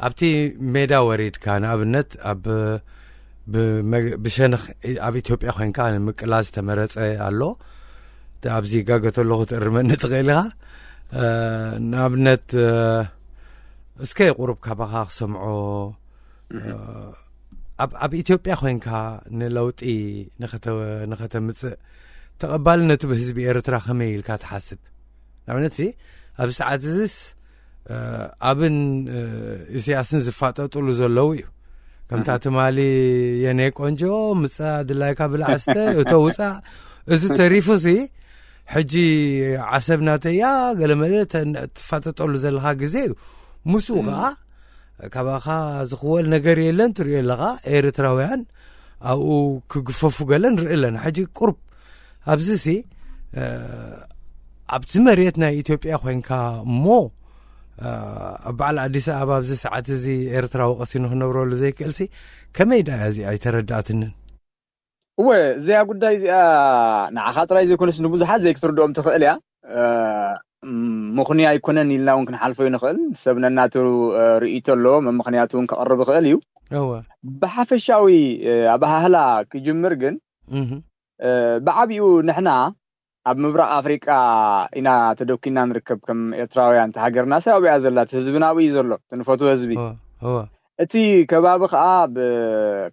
ኣብቲ ሜዳ ወሪድካ ንኣብነት ኣብ ብሸነኽ ኣብ ኢትዮጵያ ኮይንካ ንምቅላስ ዝተመረፀ ኣሎ። ኣብዚ ጋገ ተለኹ ትእርመኒ ትኽእል ኢኻ። ንኣብነት እስከ ቁሩብ ካባኻ ክሰምዖ ኣብ ኢትዮጵያ ኮይንካ ንለውጢ ንኸተምፅእ ተቐባልነቱ ብህዝቢ ኤርትራ ከመይ ኢልካ ትሓስብ? ንኣብነት ኣብዚ ሰዓት እዚስ ኣብን ኢሳያስን ዝፋጠጥሉ ዘለዉ እዩ። ከምታ ትማሊ የኔ ቆንጆ ምፃ ድላይካ ብላዕስተ እቶ ውፃ እዚ ተሪፉ ሲ ሕጂ ዓሰብ ናተያ ገለመለ ትፋጠጠሉ ዘለካ ግዜ እዩ። ምስኡ ከዓ ካባኻ ዝኽወል ነገር የለን። ትሪኦ ኣለኻ ኤርትራውያን ኣብኡ ክግፈፉ ገለ ንርኢ ኣለና። ሕጂ ቁርብ ኣብዚሲ ኣብቲ መሬት ናይ ኢትዮጵያ ኮይንካ እሞ ኣብ በዓል ኣዲስ ኣበባ ኣብዚ ሰዓት እዚ ኤርትራዊ ቀሲኑ ክነብረሉ ዘይክእልሲ ከመይ ደኣ እዚኣ ኣይተረዳእትንን? እወ፣ እዚኣ ጉዳይ እዚኣ ንዓኻ ጥራይ ዘይኮነስ ንብዙሓት ዘይክትርድኦም ትኽእል እያ። ምኽንያ ኣይኮነን ኢልና እውን ክንሓልፎ ንኽእል። ሰብ ነናቱ ርእይቶ ኣለዎ፣ መምኽንያቱ እውን ከቕርብ ይኽእል እዩ። እወ። ብሓፈሻዊ ኣባሃህላ ክጅምር ግን፣ ብዓቢኡ ንሕና ኣብ ምብራቕ ኣፍሪቃ ኢና ተደኪና ንርከብ። ከም ኤርትራውያን፣ እቲ ሃገርና ሰብ ኣብያ ዘላ፣ እቲ ህዝብና ኣብኡ እዩ ዘሎ፣ እቲ ንፈትዎ ህዝቢ። እቲ ከባቢ ከዓ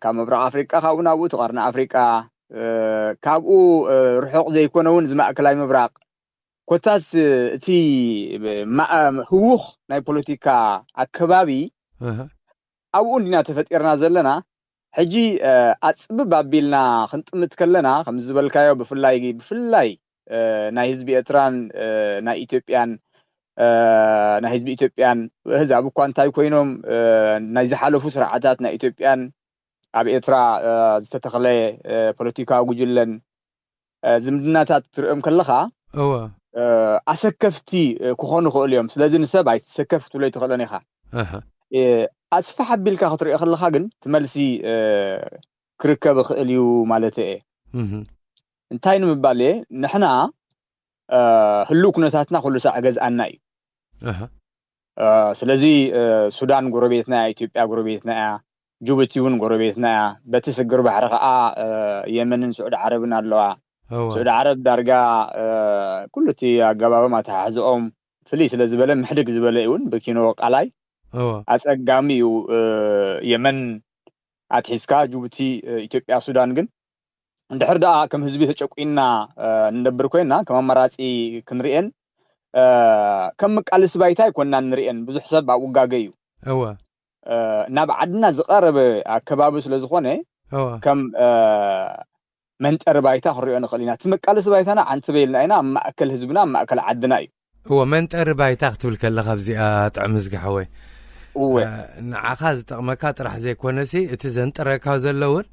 ካብ ምብራቕ ኣፍሪቃ፣ ካብኡ ናብኡ፣ እቲ ቀርኒ ኣፍሪቃ፣ ካብኡ ርሑቕ ዘይኮነ እውን እዚ ማእከላይ ምብራቕ፣ ኮታስ እቲ ህውኽ ናይ ፖለቲካ ኣከባቢ ኣብኡ እንዲና ተፈጢርና ዘለና። ሕጂ ኣፅብብ ኣቢልና ክንጥምት ከለና፣ ከም ዝበልካዮ፣ ብፍላይ ብፍላይ ናይ ህዝቢ ኤርትራን ናይ ኢትዮጵያን፣ ናይ ህዝቢ ኢትዮጵያን፣ ህዛብ እኳ እንታይ ኮይኖም፣ ናይ ዝሓለፉ ስርዓታት ናይ ኢትዮጵያን ኣብ ኤርትራ ዝተተኽለ ፖለቲካዊ ጉጅለን ዝምድናታት ክትርእዮም ከለኻ፣ እወ። ኣሰከፍቲ ክኾኑ ይኽእሉ እዮም። ስለዚ ንሰብ ኣይትሰከፍ ክትብሎ ኣይትኽእሎን ኢኻ። ኣስፋሕ ኣቢልካ ክትሪኦ ከለኻ ግን፣ እቲ መልሲ ክርከብ ይኽእል እዩ ማለት እየ። እንታይ ንምባል እየ? ንሕና ህሉው ኩነታትና ኩሉ ሳዕ ገዝኣና እዩ። ስለዚ ሱዳን ጎረቤትና እያ፣ ኢትዮጵያ ጎረቤትና እያ፣ ጅቡቲ እውን ጎረቤትና እያ። በቲ ስግር ባሕሪ ከዓ የመንን ስዑድ ዓረብን ኣለዋ። ስዑድ ዓረብ ዳርጋ ኩሉ እቲ ኣገባቦም ኣተሓሕዝኦም ፍልይ ስለ ዝበለ፣ ምሕድግ ዝበለ እውን ብኪኖ ቃላይ ኣፀጋሚ እዩ። የመን ኣትሒዝካ፣ ጅቡቲ፣ ኢትዮጵያ፣ ሱዳን ግን፣ እንድሕር ደኣ ከም ህዝቢ ተጨቁና ንነብር ኮይና፣ ከም ኣማራፂ ክንርኤን ከም መቃልሲ ባይታ ኣይኮናን ንርኤን። ብዙሕ ሰብ ኣብኡ ጋገ እዩ። እወ። ናብ ዓድና ዝቐረበ ኣከባቢ ስለ ዝኾነ፣ እወ። ከም መንጠሪ ባይታ ክንሪኦ ንኽእል ኢና። እቲ መቃልሲ ባይታና ዓንትበ ኢልና ኢና፣ ኣብ ማእከል ህዝብና፣ ኣብ ማእከል ዓድና እዩ። እወ፣ መንጠሪ ባይታ ክትብል ከለኻ ኣብዚኣ ጥዕም ዝግሓወይ። እወ። ንዓኻ ዝጠቕመካ ጥራሕ ዘይኮነሲ፣ እቲ ዘንጥረካ ዘሎ እውን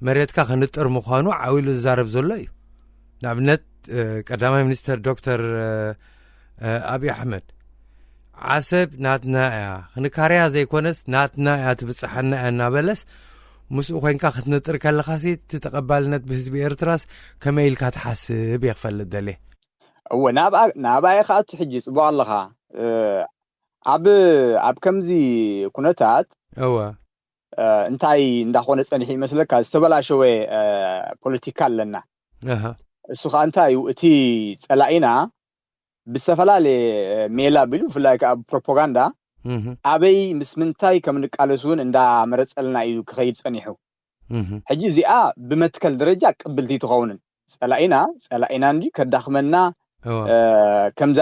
መሬትካ ክንጥር ምዃኑ ዓው ኢሉ ዝዛረብ ዘሎ እዩ። ንኣብነት፣ ቀዳማይ ሚኒስተር ዶክተር ኣብዪ ኣሕመድ፣ "ዓሰብ ናትና እያ፣ ክንካርያ ዘይኮነስ ናትና እያ፣ ትብጽሓና እያ" እናበለስ፣ ምስኡ ኮይንካ ክትንጥር ከለኻሲ፣ እቲ ተቐባልነት ብህዝቢ ኤርትራስ ከመይ ኢልካ ትሓስብ እየ ክፈልጥ ደልየ። እወ፣ ናብኣ፣ ናብኣ ኢኻ ኣቲ ሕጂ ጽቡቕ ኣለኻ። ኣብ፣ ኣብ ከምዚ ኩነታት እወ። እንታይ እንዳኾነ ጸኒሑ ይመስለካ? ዝተበላሸወ ፖለቲካ ኣለና። ኣሃ። እሱ ኸኣ እንታይ እዩ? እቲ ጸላኢና ብዝተፈላለየ ሜላ ኣቢሉ፣ ብፍላይ ከኣ ብፕሮፓጋንዳ፣ እህ። ኣበይ ምስ ምንታይ ከም ንቃለስ እውን እንዳመረጸልና እዩ ክኸይድ ጸኒሑ። እህ። ሕጂ እዚኣ ብመትከል ደረጃ ቅብልቲ ትኸውንን፣ ጸላኢና ጸላኢና እንጂ ከዳኽመና፣ እወ። እ፣ ከምዛ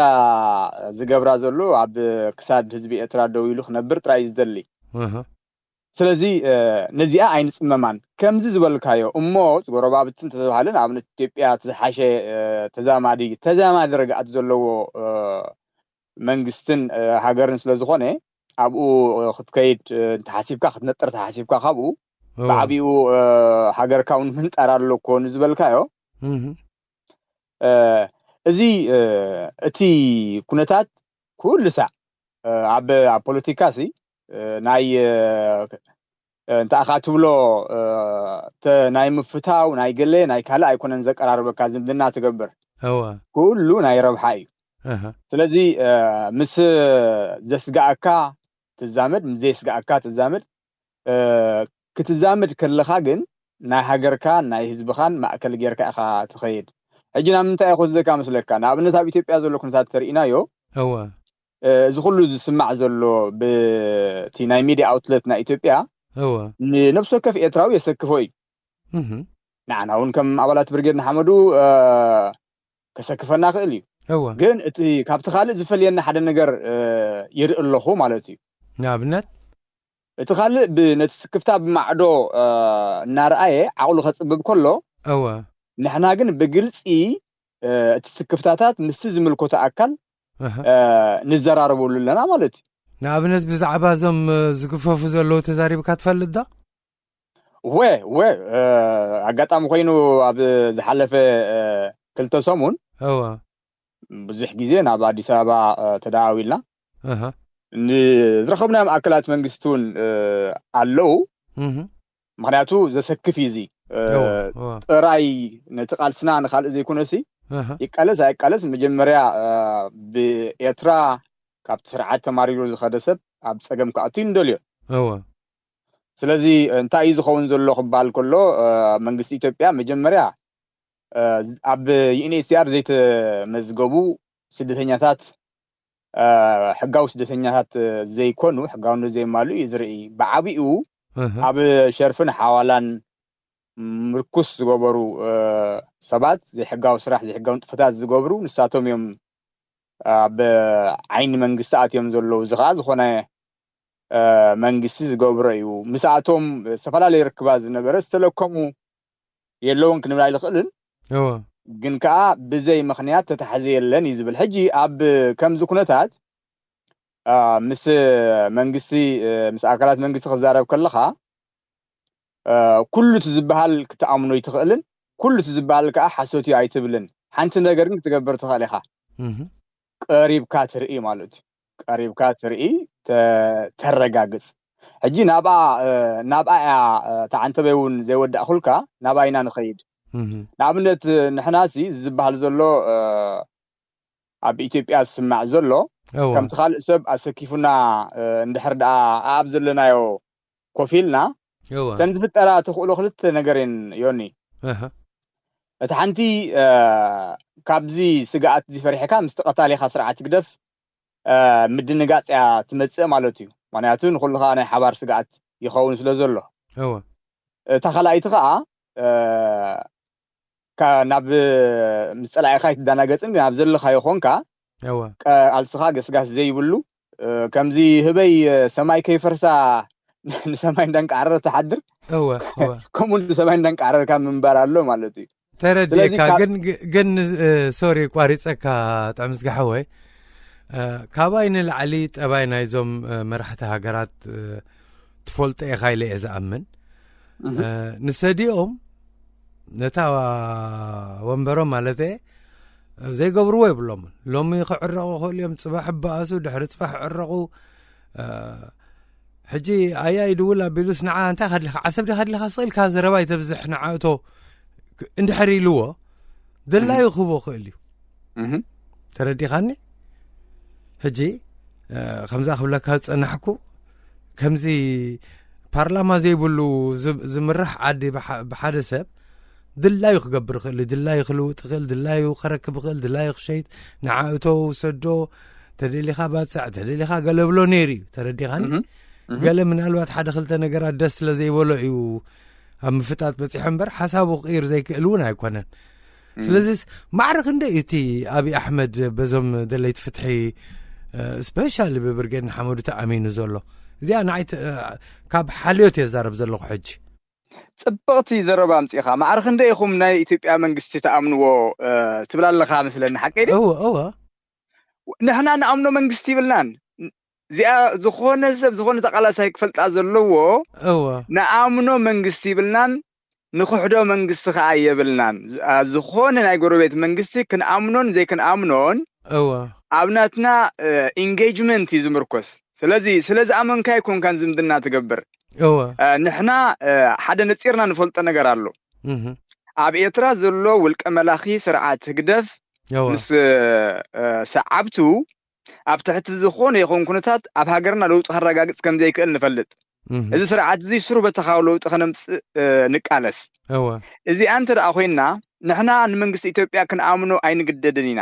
ዝገብራ ዘሎ ኣብ ክሳድ ህዝቢ ኤርትራ ደው ኢሉ ክነብር ጥራይ እዩ ዝደሊ። እህ። ስለዚ፣ እ፣ ነዚኣ ኣይንጽመማን። ከምዚ ዝበልካዮ እሞ፣ ጎረባብቲ እንተተባሃለ፣ ንኣብነት ኢትዮጵያ እቲ ዝሓሸ፣ እ፣ ተዛማዲ፣ ተዛማዲ ርግኣት ዘለዎ፣ እ፣ መንግስትን፣ እ፣ ሃገርን ስለ ዝኾነ፣ ኣብኡ፣ እ፣ ክትከይድ፣ እ፣ እንተሓሲብካ፣ ክትነጥር ተሓሲብካ፣ ካብኡ እወ። ብዓቢኡ፣ እ፣ ሃገርካ እውን ምንጣር ኣሎ እኮ ንዝበልካዮ። እህ። እ፣ እዚ፣ እ፣ እቲ ኩነታት ኩሉ ሳዕ፣ እ፣ ኣብ፣ ኣብ ፖለቲካ ሲ፣ እ፣ ናይ፣ እ፣ እ፣ እንታይ ኢኻ ትብሎ፣ እ፣ ተ-፣ ናይ ምፍታው፣ ናይ ገለ፣ ናይ ካልእ ኣይኮነን ዘቀራርበካ፣ ዝምድና ትገብር። እወ። ኩሉ ናይ ረብሓ እዩ። እህ። ስለዚ፣ እ፣ ምስ ዘስግኣካ ትዛመድ፣ ምስ ዘየስግኣካ ትዛመድ። እ፣ ክትዛመድ ከለኻ ግን ናይ ሃገርካን ናይ ህዝብኻን ማእከል ጌርካ ኢኻ ትኸይድ። ሕጂ ናብ ምንታይ እየ ክወስደካ መስለካ? ንኣብነት ኣብ ኢትዮጵያ ዘሎ ኩነታት ተርኢናዮ፣ እወ። እ፣ እዚ ኩሉ ዝስማዕ ዘሎ ብቲ ናይ ሚድያ ኣውትለት ናይ ኢትዮጵያ እወ። ንነፍሲ ወከፍ ኤርትራዊ የሰክፎ እዩ። እህ። ንዓና እውን ከም ኣባላት ብርጌድ ንሓመዱ፣ እ፣ ከሰክፈና ክእል እዩ። እወ። ግን እቲ ካብቲ ካልእ ዝፈልየና ሓደ ነገር፣ እ፣ ይርኢ ኣለኹ ማለት እዩ። ንኣብነት? እቲ ካልእ ብ-፣ ነቲ ስክፍታ ብማዕዶ፣ እ፣ እናረኣየ ዓቕሉ ከጽብብ ከሎ፣ እወ። ንሕና ግን ብግልጺ፣ እ፣ እቲ ስክፍታታት ምስቲ ዝምልከቶ ኣካል፣ እህ። እ፣ ንዘራረበሉ ኣለና ማለት እዩ። ንኣብነት ብዛዕባ እዞም፣ እ፣ ዝግፈፉ ዘለዉ ተዛሪብካ ትፈልጥ ዶ? ወ ወ ኣጋጣሚ ኮይኑ ኣብ ዝሓለፈ ክልተ ሰሙን እወ ብዙሕ ግዜ ናብ ኣዲስ ኣበባ ተደዋዊልና እህ ዝረኸብናዮም ኣካላት መንግስቲ እውን ኣለዉ። እህ ምክንያቱ ዘሰክፍ እዩ እዚ። እወ እወ ጥራይ ነቲ ቃልስና ንካልእ ዘይኮነሲ እህ ይቃለስ ኣይቃለስ መጀመርያ ብኤርትራ ካብቲ ስርዓት ተማሪሩ ዝኸደ ሰብ ኣብ ፀገም ክኣቱ እዩ ንደልዮ። እወ ስለዚ እንታይ እዩ ዝኸውን ዘሎ ክበሃል ከሎ መንግስቲ ኢትዮጵያ መጀመርያ ኣብ ዩኤንኤችሲኣር ዘይተመዝገቡ ስደተኛታት ሕጋዊ ስደተኛታት ዘይኮኑ ሕጋውነት ዘየማልኡ እዩ ዝርኢ። ብዓብኡ እህ ኣብ ሸርፍን ሓዋላን ምርኩስ ዝገበሩ ሰባት ዘይሕጋዊ ስራሕ ዘይሕጋዊ ንጥፈታት ዝገብሩ ንሳቶም እዮም ኣብ ዓይኒ መንግስቲ ኣትዮም ዘለዉ። እዚ ከዓ ዝኾነ መንግስቲ ዝገብሮ እዩ። ምስኣቶም ዝተፈላለዩ ርክባት ዝነበረ ዝተለከሙ የለውን ክንብል ኣይንኽእልን። እወ ግን ከዓ ብዘይ ምኽንያት ተታሕዘ የለን እዩ ዝብል። ሕጂ ኣብ ከምዚ ኩነታት ምስ መንግስቲ ምስ ኣካላት መንግስቲ ክዛረብ ከለኻ ኩሉ እቲ ዝበሃል ክትኣምኖ ኣይትኽእልን። ኩሉ እቲ ዝበሃል ከዓ ሓሶት እዩ ኣይትብልን። ሓንቲ ነገር ግን ክትገብር ትኽእል ኢኻ። እህ ቀሪብካ ትርኢ ማለት እዩ። ቀሪብካ ትርኢ፣ ተ- ተረጋግፅ። ሕጂ ናብኣ ናብኣ እያ ተዓንተበይ እውን ዘይወዳእኩልካ ናብኣ ኢና ንኸይድ። እህ ንኣብነት ንሕናሲ ዝበሃል ዘሎ ኣብ ኢትዮጵያ ዝስማዕ ዘሎ እወ ከምቲ ካልእ ሰብ ኣሰኪፉና እንድሕር ደኣ ኣብ ዘለናዮ ኮፍ ኢልና እወ እተን ዝፍጠራ ተኽእሎ ክልተ ነገር እየን ዮኒ። እህ እቲ ሓንቲ ካብዚ ስግኣት እዚ ፈሪሕካ ምስቲ ቀታሊኻ ስርዓት ህግደፍ ምድንጋፅ እያ ትመፅእ ማለት እዩ። ምክንያቱ ንኩልኻ ናይ ሓባር ስግኣት ይኸውን ስለ ዘሎ እወ እታ ካልኣይቲ ከዓ ካብ ናብ ምስ ፀላኢኻ ኣይትደናገፅን ናብ ዘለኻዮ ኮንካ እወ ቃልስኻ ገስጋስ ዘይብሉ ከምዚ ህበይ ሰማይ ከይፈርሳ ንሰማይ እንዳንቃዕረረ ትሓድር እወ እወ ከምኡ ንሰማይ እንዳንቃዕረርካ ምንባር ኣሎ ማለት እዩ። ተረዲእካ ስለዚ ካብ- ግን ግን ሶሪ ቋሪፀካ ጥዕምስ ጋሓወይ ካባይ ንላዕሊ ጠባይ ናይዞም መራሕቲ ሃገራት ትፈልጦ ኢኻ ኢለ እየ ዝኣምን። ንሰዲኦም ነታ ወንበሮም ማለት እየ ዘይገብርዎ የብሎምን። ሎሚ ክዕረቑ ክእሉ እዮም፣ ፅባሕ በኣሱ፣ ድሕሪ ፅባሕ ዕረቑ። ሕጂ ኣያ ይድውል ኣቢሉስ ንዓ እንታይ ከድልኻ ዓሰብ ዲኻ ድልኻ ስቕ ኢልካ ዘረባ ይተብዝሕ ንዓ እቶ እንድሕር ኢልዎ ድላዩ ክህቦ ክእል እዩ። ተረዲኻኒ? ሕጂ ከምዛ ክብለካ ዝጸናሕኩ ከምዚ ፓርላማ ዘይብሉ ዝምራሕ ዓዲ ብሓደ ሰብ ድላዩ ክገብር ይኽእል፣ ድላዩ ክልውጥ ይኽእል፣ ድላዩ ከረክብ ይኽእል፣ ድላዩ ክሸይጥ፣ ንዓ እቶ ውሰዶ፣ ተደሊኻ ባጽዕ፣ ተደሊኻ ገለ ብሎ ነይሩ እዩ። ተረዲኻኒ? ገለ ምናልባት ሓደ ክልተ ነገራት ደስ ስለ ዘይበሎ እዩ ኣብ ምፍጣጥ በጺሑ እምበር ሓሳቡ ክቕይር ዘይክእል እውን ኣይኮነን። ስለዚስ ማዕረ ክንደይ እቲ ኣብይ ኣሕመድ በዞም ደለይቲ ፍትሒ ስፔሻሊ ብብርጌድ ንሓመዱ ተኣሚኑ ዘሎ? እዚኣ ንዓይ ካብ ሓልዮት እየ ዛረብ ዘለኹ ሕጂ። ጽብቕቲ ዘረባ ኣምጺእኻ። ማዕረ ክንደይ ኢኹም ናይ ኢትዮጵያ መንግስቲ ተኣምንዎ ትብል ኣለኻ መስለኒ፣ ሓቀይ ድዩ? እወ እወ። ንሕና ንኣምኖ መንግስቲ ይብልናን። እዚኣ ዝኾነ ሰብ ዝኾነ ተቓላሳይ ክፈልጣ ዘለዎ እወ። ንኣምኖ መንግስቲ ይብልናን ንኽሕዶ መንግስቲ ከዓ የብልናን። ዝኾነ ናይ ጎረቤት መንግስቲ ክንኣምኖን ዘይክንኣምኖን እወ ኣብ ናትና ኢንጌጅመንት እዩ ዝምርኮስ። ስለዚ ስለ ዝኣመንካ ኣይኮንካን ዝምድና ትገብር። እወ ንሕና ሓደ ነፂርና ንፈልጦ ነገር ኣሎ። ኣብ ኤርትራ ዘሎ ውልቀ መላኺ ስርዓት ህግደፍ ምስ ሰዓብቱ ኣብ ትሕቲ ዝኾነ ይኹን ኩነታት ኣብ ሃገርና ለውጢ ከረጋግጽ ከም ዘይክእል ንፈልጥ። እዚ ስርዓት እዚ ስሩ በተኻዊ ለውጢ ከነምጽእ ንቃለስ። እወ እዚኣ እንተ ደኣ ኮይንና ንሕና ንመንግስቲ ኢትዮጵያ ክንኣምኖ ኣይንግደድን ኢና።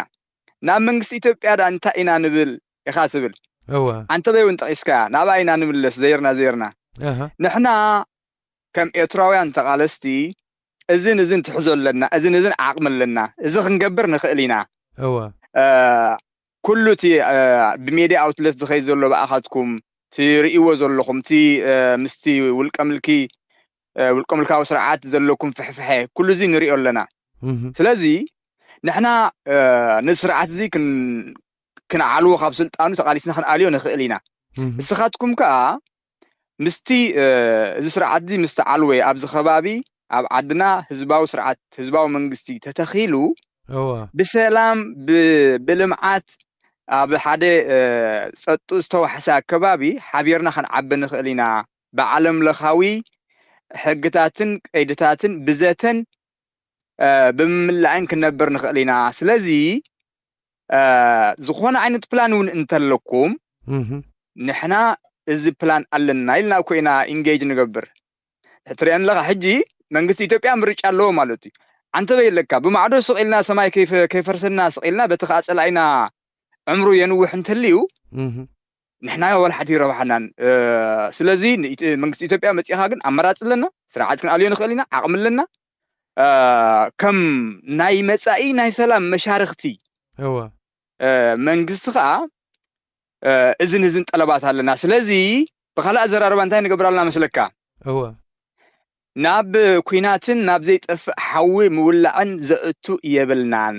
ናብ መንግስቲ ኢትዮጵያ ደኣ እንታይ ኢና ንብል ኢኻ ትብል። እወ ኣንተ በይ እውን ጠቒስካያ ናብኣ ኢና ንምለስ ዘይርና ዘይርና። ኣሃ ንሕና ከም ኤርትራውያን ተቓለስቲ እዝን እዝን ትሕዞ ኣለና፣ እዝን እዝን ዓቕሚ ኣለና፣ እዚ ክንገብር ንኽእል ኢና። እወ ኩሉ እቲ ብሜድያ ኣውትለት ዝኸይድ ዘሎ ብኣኻትኩም ትርእይዎ ዘለኹም እቲ ምስቲ ውልቀ ምልኪ ውልቀ ምልካዊ ስርዓት ዘለኩም ፍሕፍሐ ኩሉ እዚ ንሪኦ ኣለና። ስለዚ ንሕና ንስርዓት እዚ ክንዓልዎ ካብ ስልጣኑ ተቓሊስና ክንኣልዮ ንኽእል ኢና። ንስኻትኩም ከኣ ምስቲ እዚ ስርዓት እዚ ምስ ተዓልወ ኣብዚ ከባቢ ኣብ ዓድና ህዝባዊ ስርዓት ህዝባዊ መንግስቲ ተተኺሉ እወ ብሰላም ብ- ብልምዓት ኣብ ሓደ ጸጡ ዝተዋሕሰ ኣከባቢ ሓቢርና ክንዓቢ ንኽእል ኢና። ብዓለም ለኻዊ ሕግታትን ቀይድታትን ብዘተን ብምምላእን ክነብር ንኽእል ኢና። ስለዚ ዝኾነ ዓይነት ፕላን እውን እንተለኩም ንሕና እዚ ፕላን ኣለና ኢልና እኮ ኢና ኢንጌጅ ንገብር። ትሪአን ኣለኻ ሕጂ መንግስቲ ኢትዮጵያ ምርጫ ኣለዎ ማለት እዩ። ዓንተበይ ኣለካ ብማዕዶ ስቕ ኢልና ሰማይ ከይፈ- ከይፈርሰና ስቕ ኢልና በቲ ከዓ ፀላኢና ዕምሩ የንውሕ እንተልዩ ንሕና ወላ ሓንቲ ይረብሓናን። ስለዚ መንግስቲ ኢትዮጵያ መፂእኻ ግን ኣመራፂ ኣለና፣ ስርዓት ክንኣልዮ ንኽእል ኢና፣ ዓቕሚ ኣለና። ከም ናይ መፃኢ ናይ ሰላም መሻርክቲ እወ መንግስቲ ከዓ እዝን እዝን ጠለባት ኣለና። ስለዚ ብካልእ ኣዘራርባ እንታይ ንገብር ኣለና መስለካ? እወ ናብ ኩናትን ናብ ዘይጠፍእ ሓዊ ምውላዕን ዘእቱ የብልናን።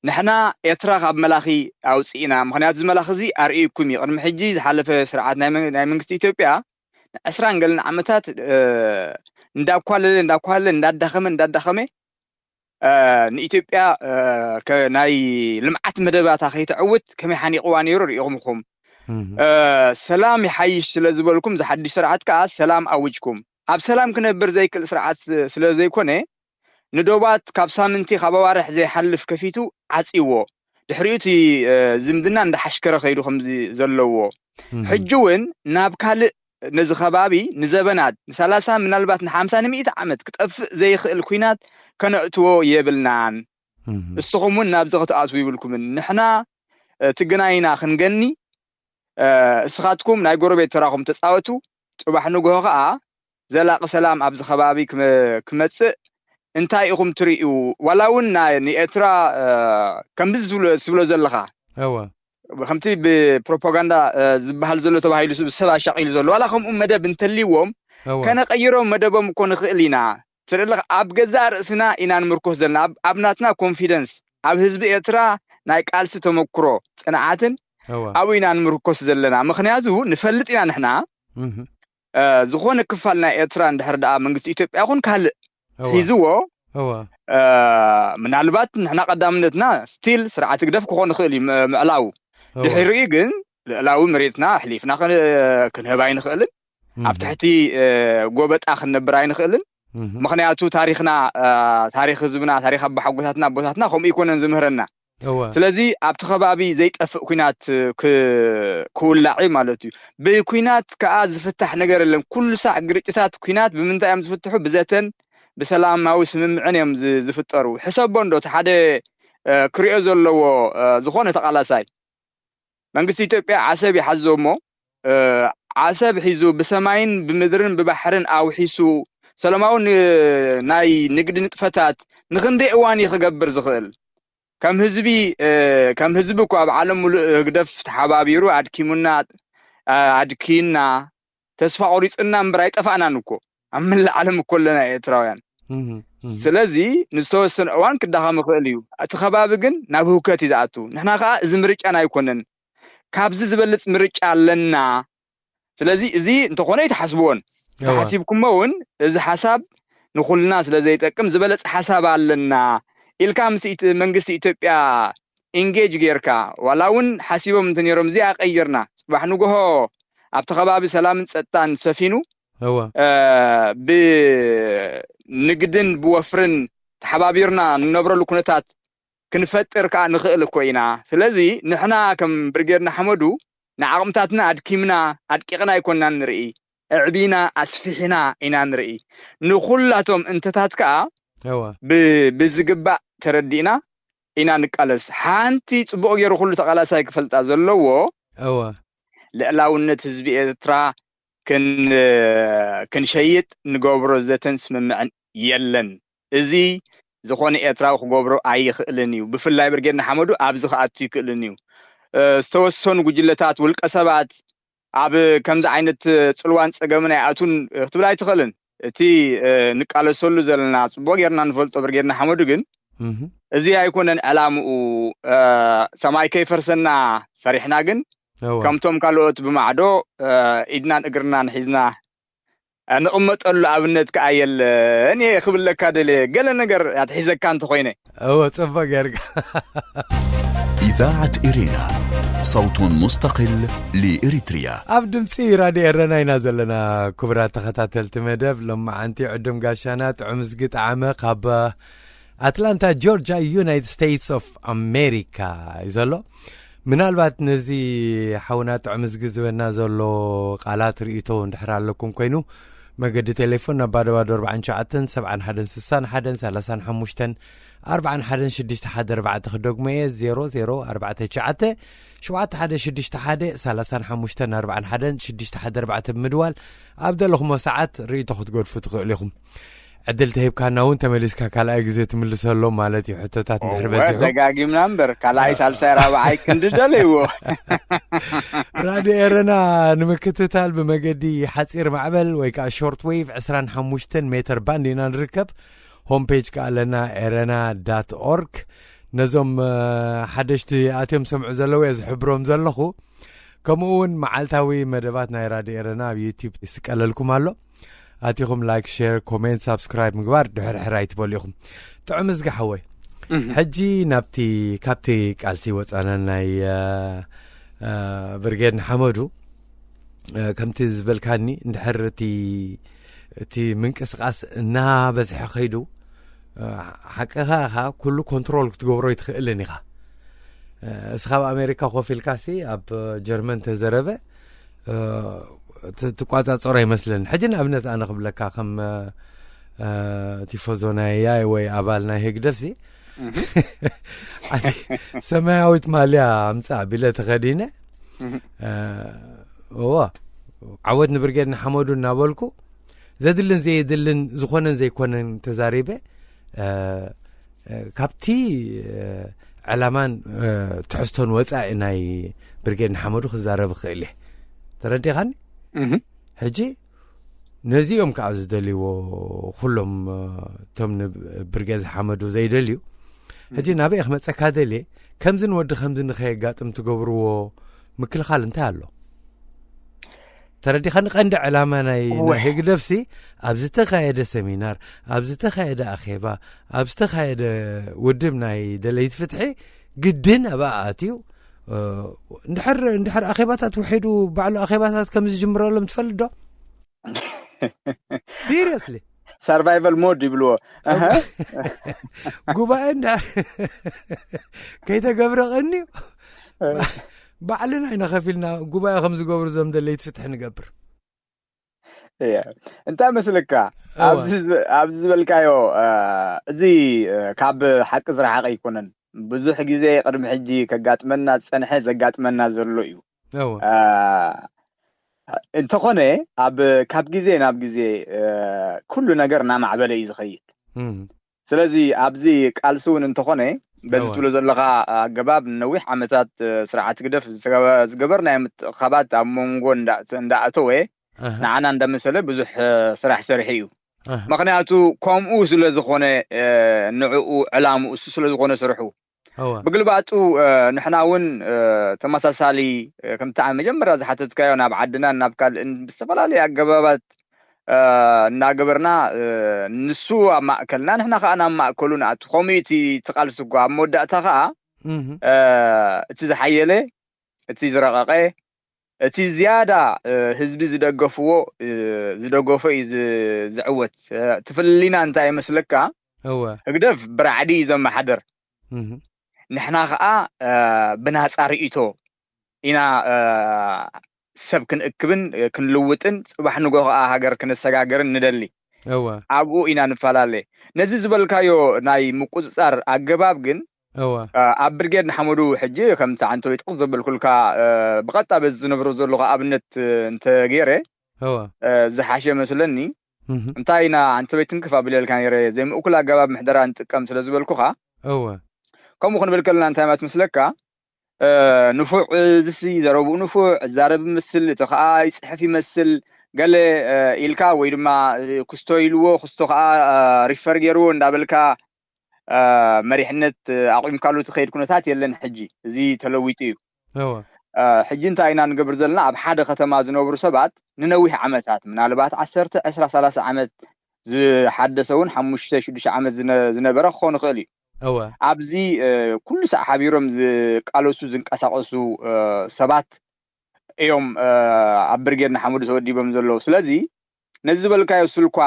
ንሕና ኤርትራ ካብ መላኺ ኣውፅእና። ምክንያቱ እዚ መላኺ እዚ ኣርእይኩም እዩ። ቅድሚ ሕጂ ዝሓለፈ ስርዓት ናይ መን- ናይ መንግስቲ ኢትዮጵያ ንዕስራን ገለን ዓመታት እንዳኳለለ እንዳኳለለ እንዳዳኸመ እንዳዳኸመ ንኢትዮጵያ ናይ ልምዓት መደባታ ከይተዕውት ከመይ ሓኒቕዋ ነይሩ ርኢኹምኹም። ሰላም ይሓይሽ ስለ ዝበልኩም ዝሓድሽ ስርዓት ከዓ ሰላም ኣውጅኩም። ኣብ ሰላም ክነብር ዘይክእል ስርዓት ስለ ዘይኮነ ንዶባት ካብ ሳምንቲ ካብ ኣዋርሕ ዘይሓልፍ ከፊቱ ዓፅዎ። ድሕሪኡ እቲ ዝምድና እንዳሓሽከረ ከይዱ ከም ዘለዎ ሕጂ እውን ናብ ካልእ ነዚ ከባቢ ንዘበናት ንሰላሳ ምናልባት ንሓምሳ ንምእቲ ዓመት ክጠፍእ ዘይኽእል ኩናት ከነእትዎ የብልናን። እስኹም እውን ናብዚ ክትኣትዉ ይብልኩምን። ንሕና ትግናይና ክንገኒ እስኻትኩም ናይ ጎረቤት ተራኹም ተፃወቱ። ፅባሕ ንግሆ ከዓ ዘላቂ ሰላም ኣብዚ ከባቢ ክመፅእ እንታይ ኢኹም ትርእዩ? ዋላ እውን ንኤርትራ ከምዚ ትብሎ ዘለኻ እወ ከምቲ ብፕሮፓጋንዳ ዝበሃል ዘሎ ተባሂሉ ሰብ ኣሻቂሉ ዘሎ ዋላ ከምኡ መደብ እንተልይዎም ከነቀይሮም መደቦም እኮ ንኽእል ኢና። ትርኢ ኣለኻ ኣብ ገዛእ ርእስና ኢና ንምርኮስ ዘለና ኣብ ናትና ኮንፊደንስ ኣብ ህዝቢ ኤርትራ ናይ ቃልሲ ተመክሮ ፅንዓትን ኣብኡ ኢና ንምርኮስ ዘለና። ምክንያቱ ንፈልጥ ኢና ንሕና ዝኾነ ክፋል ናይ ኤርትራ እንድሕር ደኣ መንግስቲ ኢትዮጵያ ይኹን ካልእ ሒዝዎ ምናልባት ንሕና ቀዳምነትና ስቲል ስርዓት ህግደፍ ክኾን ይኽእል እዩ ምዕላው። ድሕሪኡ ግን ልዕላዊ መሬትና ኣሕሊፍና ክንህብ ኣይንኽእልን። ኣብ ትሕቲ ጎበጣ ክንነብር ኣይንኽእልን። ምክንያቱ ታሪክና ታሪክ ህዝብና ታሪክ ኣባሓጎታትና ኣቦታትና ከምኡ ይኮነን ዝምህረና። ስለዚ ኣብቲ ከባቢ ዘይጠፍእ ኩናት ክውላዕ እዩ ማለት እዩ። ብኩናት ከዓ ዝፍታሕ ነገር የለን። ኩሉ ሳዕ ግርጭታት ኩናት ብምንታይ እዮም ዝፍትሑ? ብዘተን ብሰላማዊ ስምምዕን እዮም ዝፍጠሩ። ሕሰቦ እንዶ እቲ ሓደ ክሪኦ ዘለዎ ዝኾነ ተቃላሳይ መንግስቲ ኢትዮጵያ ዓሰብ ይሓዞ እሞ ዓሰብ ሒዙ ብሰማይን ብምድርን ብባሕርን ኣውሒሱ ሰላማዊ ናይ ንግዲ ንጥፈታት ንክንደይ እዋን እዩ ክገብር ዝኽእል? ከም ህዝቢ ከም ህዝቢ እኮ ኣብ ዓለም ሙሉእ ህግደፍ ተሓባቢሩ ኣድኪሙና ኣድኪና ተስፋ ቆሪፅና እምበር ኣይጠፋእናን እኮ ኣብ መላእ ዓለም እኮ ኣለና ኤርትራውያን። ስለዚ ንዝተወሰነ እዋን ክዳኸም ይኽእል እዩ። እቲ ከባቢ ግን ናብ ህውከት እዩ ዝኣቱ። ንሕና ከዓ እዚ ምርጫና ኣይኮነን። ካብዚ ዝበልፅ ምርጫ ኣለና። ስለዚ እዚ እንተኾነ ኣይትሓስብዎን። ተሓሲብኩሞ እውን እዚ ሓሳብ ንኩልና ስለ ዘይጠቅም ዝበለፅ ሓሳብ ኣለና ኢልካ ምስ መንግስቲ ኢትዮጵያ ኢንጌጅ ጌርካ ዋላ እውን ሓሲቦም እንተ ነይሮም እዚኣ ቀይርና ፅባሕ ንግሆ ኣብቲ ከባቢ ሰላምን ፀጥታን ሰፊኑ እወ ብንግድን ብወፍርን ተሓባቢርና ንነብረሉ ኩነታት ክንፈጥር ከዓ ንኽእል እኮ ኢና። ስለዚ ንሕና ከም ብርጌድ ንሓመዱ ንዓቕምታትና ኣድኪምና ኣድቂቕና ኣይኮንና ንርኢ፣ ኣዕቢና ኣስፊሕና ኢና ንርኢ። ንኹላቶም እንተታት ከዓ እወ ብ- ብዝግባእ ተረዲእና ኢና ንቃለስ። ሓንቲ ፅቡቕ ገይሩ ኩሉ ተቓላሳይ ክፈልጣ ዘለዎ እወ ልዕላውነት ህዝቢ ኤርትራ ክን ክንሸይጥ ንገብሮ ዘተን ስምምዕን የለን። እዚ ዝኾነ ኤርትራዊ ክገብሮ ኣይኽእልን እዩ። ብፍላይ ብርጌድ ንሓመዱ ኣብዚ ክኣቱ ይክእልን እዩ። ዝተወሰኑ ጉጅለታት ውልቀ ሰባት ኣብ ከምዚ ዓይነት ፅልዋን ፀገምን ኣይኣቱን ክትብል ኣይትኽእልን። እቲ ንቃለሰሉ ዘለና ፅቡቅ ጌርና ንፈልጦ ብርጌድ ንሓመዱ ግን እዚ ኣይኮነን ዕላምኡ። ሰማይ ከይፈርሰና ፈሪሕና ግን እወ። ከምቶም ካልኦት ብማዕዶ፣ እ፣ ኢድናን እግርናን ሒዝና፣ እ፣ ንቕመጠሉ ኣብነት ከኣ የለን እየ ክብለካ ደልየ። ገለ ነገር ኣትሒዘካ እንተኾይነ። እወ፣ ጽቡቕ ጌርካ። إذاعة إرينا، صوت مستقل لإريتريا. ኣብ ድምጺ ራድዮ ኤረና ኢና ዘለና፣ ክቡራት ተኸታተልቲ መደብ። ሎማዓንቲ ዕዱም ጋሻና ጥዑም ዝጊ ጣዕመ ካብ ኣትላንታ ጆርጅያ፣ ዩናይትድ ስቴትስ ኦፍ ኣሜሪካ እዩ ዘሎ። ምናልባት ነዚ ሓውና ጥዑም ዝጊ ዝበና ዘሎ ቃላት ርእይቶ እንድሕር ኣለኩም ኮይኑ፣ መገዲ ቴሌፎን ናብ ባዶ ባዶ ኣርባዓን ትሽዓተን ሰብዓን ሓደን ስሳን ሓደን ሰላሳን ሓሙሽተን ኣርባዓን ሓደን ሽዱሽተ ሓደ ኣርባዕተ ክደግሞ እየ፣ ዜሮ ዜሮ ኣርባዕተ ትሽዓተ ሸውዓተ ሓደ ሽዱሽተ ሓደ ሰላሳን ሓሙሽተን ኣርባዓን ሓደን ሽዱሽተ ሓደ ኣርባዕተ ብምድዋል ኣብ ዘለኹሞ ሰዓት ርእይቶ ክትገድፉ ትኽእሉ ኢኹም። ዕድል ተሂብካና እውን ተመሊስካ ካልኣይ ግዜ ትምልሰሎም ማለት እዩ። ሕቶታት እንድሕር እወ፣ በዚሑ። ደጋጊምና እምበር፣ ካልኣይ፣ ሳልሳይ፣ ራብዓይ ክንዲ ደለይዎ። ራድዮ ኤረና ንምክትታል ብመገዲ ሓጺር ማዕበል ወይ ከዓ ሾርት ዌቭ ዕስራን ሓሙሽተን ሜተር ባንድ ኢና ንርከብ። ሆም ፔጅ ከኣ ኣለና፣ ኤረና ዳት ኦርግ። ነዞም፣ እ፣ ሓደሽቲ ኣትዮም ሰምዑ ዘለዉ እየ ዝሕብሮም ዘለኹ። ከምኡ እውን መዓልታዊ መደባት ናይ ራድዮ ኤረና ኣብ ዩቲዩብ ይስቀለልኩም ኣሎ። ኣቲኹም ላይክ፣ ሼር፣ ኮሜንት፣ ሳብስክራይብ ምግባር ድሕር ሕር ኣይትበሉ ኢኹም። ጥዑም እዝጊ ሓወይ፣ እህ። ሕጂ ናብቲ፣ ካብቲ ቃልሲ ወጻና ናይ፣ እ፣ እ፣ ብርጌድ ንሓመዱ፣ እ፣ ከምቲ ዝበልካኒ እንድሕር እቲ፣ እቲ ምንቅስቃስ እናበዝሐ ከይዱ፣ እ፣ ሓቅኻ ኢኻ፣ ኩሉ ኮንትሮል ክትገብሮ ኣይትኽእልን ኢኻ። እ፣ እስኻ ኣብ ኣሜሪካ ኮፍ ኢልካሲ ኣብ ጀርመን ተዘረበ፣ እ፣ ት-፣ ትቋጻጸሮ ኣይመስለኒ። ሕጂ ንኣብነት ኣነ ክብለካ ከም፣ እ፣ እ፣ ቲፎዞ ናይ ያይ ወይ ኣባል ናይ ህግደፍሲ፣ እህ። ኣቲ ሰማያዊት ማልያ ኣምጻእ ቢለ ተኸዲነ፣ እህ። እ፣ እወ፣ ዓወት ንብርጌድ ንሓመዱ እናበልኩ ዘድልን ዘየድልን ዝኾነን ዘይኮነን ተዛሪበ፣ እ፣ እ፣ ካብቲ፣ እ፣ ዕላማን፣ እ፣ ትሕዝቶን ወጻኢ ናይ ብርጌድ ንሓመዱ ክዛረብ እኽእል እየ። ተረዲኻኒ? እህ። ሕጂ ነዚኦም ከኣ ዝደልይዎ ኩሎም፣ እ፣ እቶም ንብርጌድ ሓመዱ ዘይደልዩ፣ ሕጂ እህ። ናበይ ክመጸካ ደልየ፣ ከምዚ ንወዲ ከምዚ ንኸየጋጥም ትገብርዎ ምክልኻል እንታይ ኣሎ? ተረዲኻኒ? ቀንዲ ዕላማ ናይ፣ እወ። ናይ ህግደፍሲ ኣብ ዝተኻየደ ሰሚናር፣ ኣብ ዝተኻየደ ኣኼባ፣ ኣብ ዝተኻየደ ውድብ ናይ ደለይቲ ፍትሒ ግድን ኣብኣ ኣትዩ፣ እ፣ እንድሕር፣ እንድሕር ኣኼባታት ውሒዱ ባዕሉ ኣኼባታት ከም ዝጅምረሎም ትፈልጥ ዶ? ሲሪየስሊ። ሰርቫይቫል ሞድ ይብልዎ። ኣሃ። ጉባኤ እንድሕር ከይተገብረ ቀንዩ፣ እ። ባዕልና ኢና ከፊልና ጉባኤ ከም ዝገብሩ እዞም ደለይቲ ፍትሒ ንገብር። እያ። እንታይ መስለካ? እወ። ኣብዚ ዝብ-፣ ኣብዚ ዝበልካዮ፣ እ፣ እዚ፣ እ፣ ካብ ሓቂ ዝረሓቐ ኣይኮነን። ብዙሕ ግዜ ቅድሚ ሕጂ ከጋጥመና ዝጸንሐ ዘጋጥመና ዘሎ እዩ። እወ። እ፣ እንተኾነ ኣብ፣ ካብ ግዜ ናብ ግዜ፣ እ፣ ኩሉ ነገር እናማዕበለ እዩ ዝኸይድ። እም። ስለዚ ኣብዚ ቃልሲ እውን እንተኾነ፣ በዚ እወ። ትብሎ ዘለኻ ኣገባብ ንነዊሕ ዓመታት፣ እ፣ ስርዓት ህግደፍ ዝተገበ-፣ ዝገበርናዮ ምትእኽኻባት ኣብ መንጎ እንዳ-፣ እንዳኣተወ ኣሃ። ንዓና እንዳመሰለ ብዙሕ፣ እ፣ ስራሕ ሰሪሑ እዩ። ኣሃ። ምኽንያቱ ከምኡ ስለ ዝኾነ፣ እ፣ ንዕኡ ዕላምኡ እሱ ስለ ዝኾነ ስርሑ። እወ። ብግልባጡ፣ እ፣ ንሕና እውን፣ እ፣ ተመሳሳሊ፣ እ፣ ከምቲ ኣብ መጀመርያ ዝሓተትካዮ ናብ ዓድናን ናብ ካልእን ብዝተፈላለየ ኣገባባት፣ እ፣ እናገበርና፣ እ፣ ንሱ ኣብ ማእከልና ንሕና ከኣ ናብ ማእከሉ ንኣቱ። ከምኡ እዩ እቲ፣ እቲ ቃልሲ እኮ። ኣብ መወዳእታ ከኣ፣ እህ። እ፣ እቲ ዝሓየለ፣ እቲ ዝረቐቐ፣ እቲ ዝያዳ፣ እ፣ ህዝቢ ዝደገፍዎ፣ እ፣ ዝደገፎ እዩ ዝ-፣ ዝዕወት። እ፣ እቲ ፍልልይና እንታይ ይመስለካ? እወ። ህግደፍ ብራዕዲ እዩ ዘመሓድር። እህ። ንሕና ኸኣ፣ እ፣ ብናጻ ርእይቶ ኢና፣ እ፣ ሰብ ክንእክብን፣ እ፣ ክንልውጥን፣ ጽባሕ ንጎ ኸኣ ሃገር ክነሰጋግርን ንደሊ። እወ። ኣብኡ ኢና ንፈላለ። ነዚ ዝበልካዮ ናይ ምቁጽጻር ኣገባብ ግን፣ እወ። እ፣ ኣብ ብርጌድ ንሓመዱ ሕጂ ከምቲ ዓንተወይ ጥቕስ ዘበልኩልካ፣ እ፣ ብቐጥታ በዚ ዝነብሮ ዘለኹ ኣብነት፣ እ፣ እንተ ገይረ፣ እወ። እ፣ ዝሓሸ መስለኒ። እህ። እንታይ ኢና ዓንተወይ ትንክፍ ኣብለልካ ነይረ፣ ዘይምእኩል ኣገባብ ምሕደራ ንጥቀም ስለ ዝበልኩኻ። እወ። ከምኡ ክንብል ከለና እንታይ ማለት መስለካ? እ፣ ንፉዕ፣ እዚሲ ዘረብኡ ንፉዕ፣ ዝዛረብ ይመስል፣ እቲ ኸኣ ይጽሕፍ ይመስል፣ ገለ፣ እ፣ ኢልካ ወይ ድማ፣ እ፣ ክስቶ ኢልዎ፣ ክስቶ ኸኣ፣ እ፣ ሪፈር ገይርዎ እንዳበልካ፣ እ፣ መሪሕነት፣ እ፣ ኣቑምካሉ ትኸይድ ኩነታት የለን ሕጂ። እዚ ተለዊጡ እዩ። እወ። ሕጂ እንታይ ኢና ንገብር ዘለና? ኣብ ሓደ ከተማ ዝነብሩ ሰባት ንነዊሕ ዓመታት፣ ምናልባት ዓሰርተ፣ ዕስራ፣ ሰላሳ ዓመት፣ ዝሓደሰ እውን ሓሙሽተ ሽዱሽተ ዓመት ዝነ- ዝነበረ ክኾን ይኽእል እዩ። እወ ኣብዚ ኩሉ ሳዕ ሓቢሮም ዝቃለሱ ዝንቀሳቀሱ ሰባት እዮም ኣብ ብርጌድ ንሓመዱ ተወዲቦም ዘለዉ። ስለዚ ነዚ ዝበልካዮ ስልኳ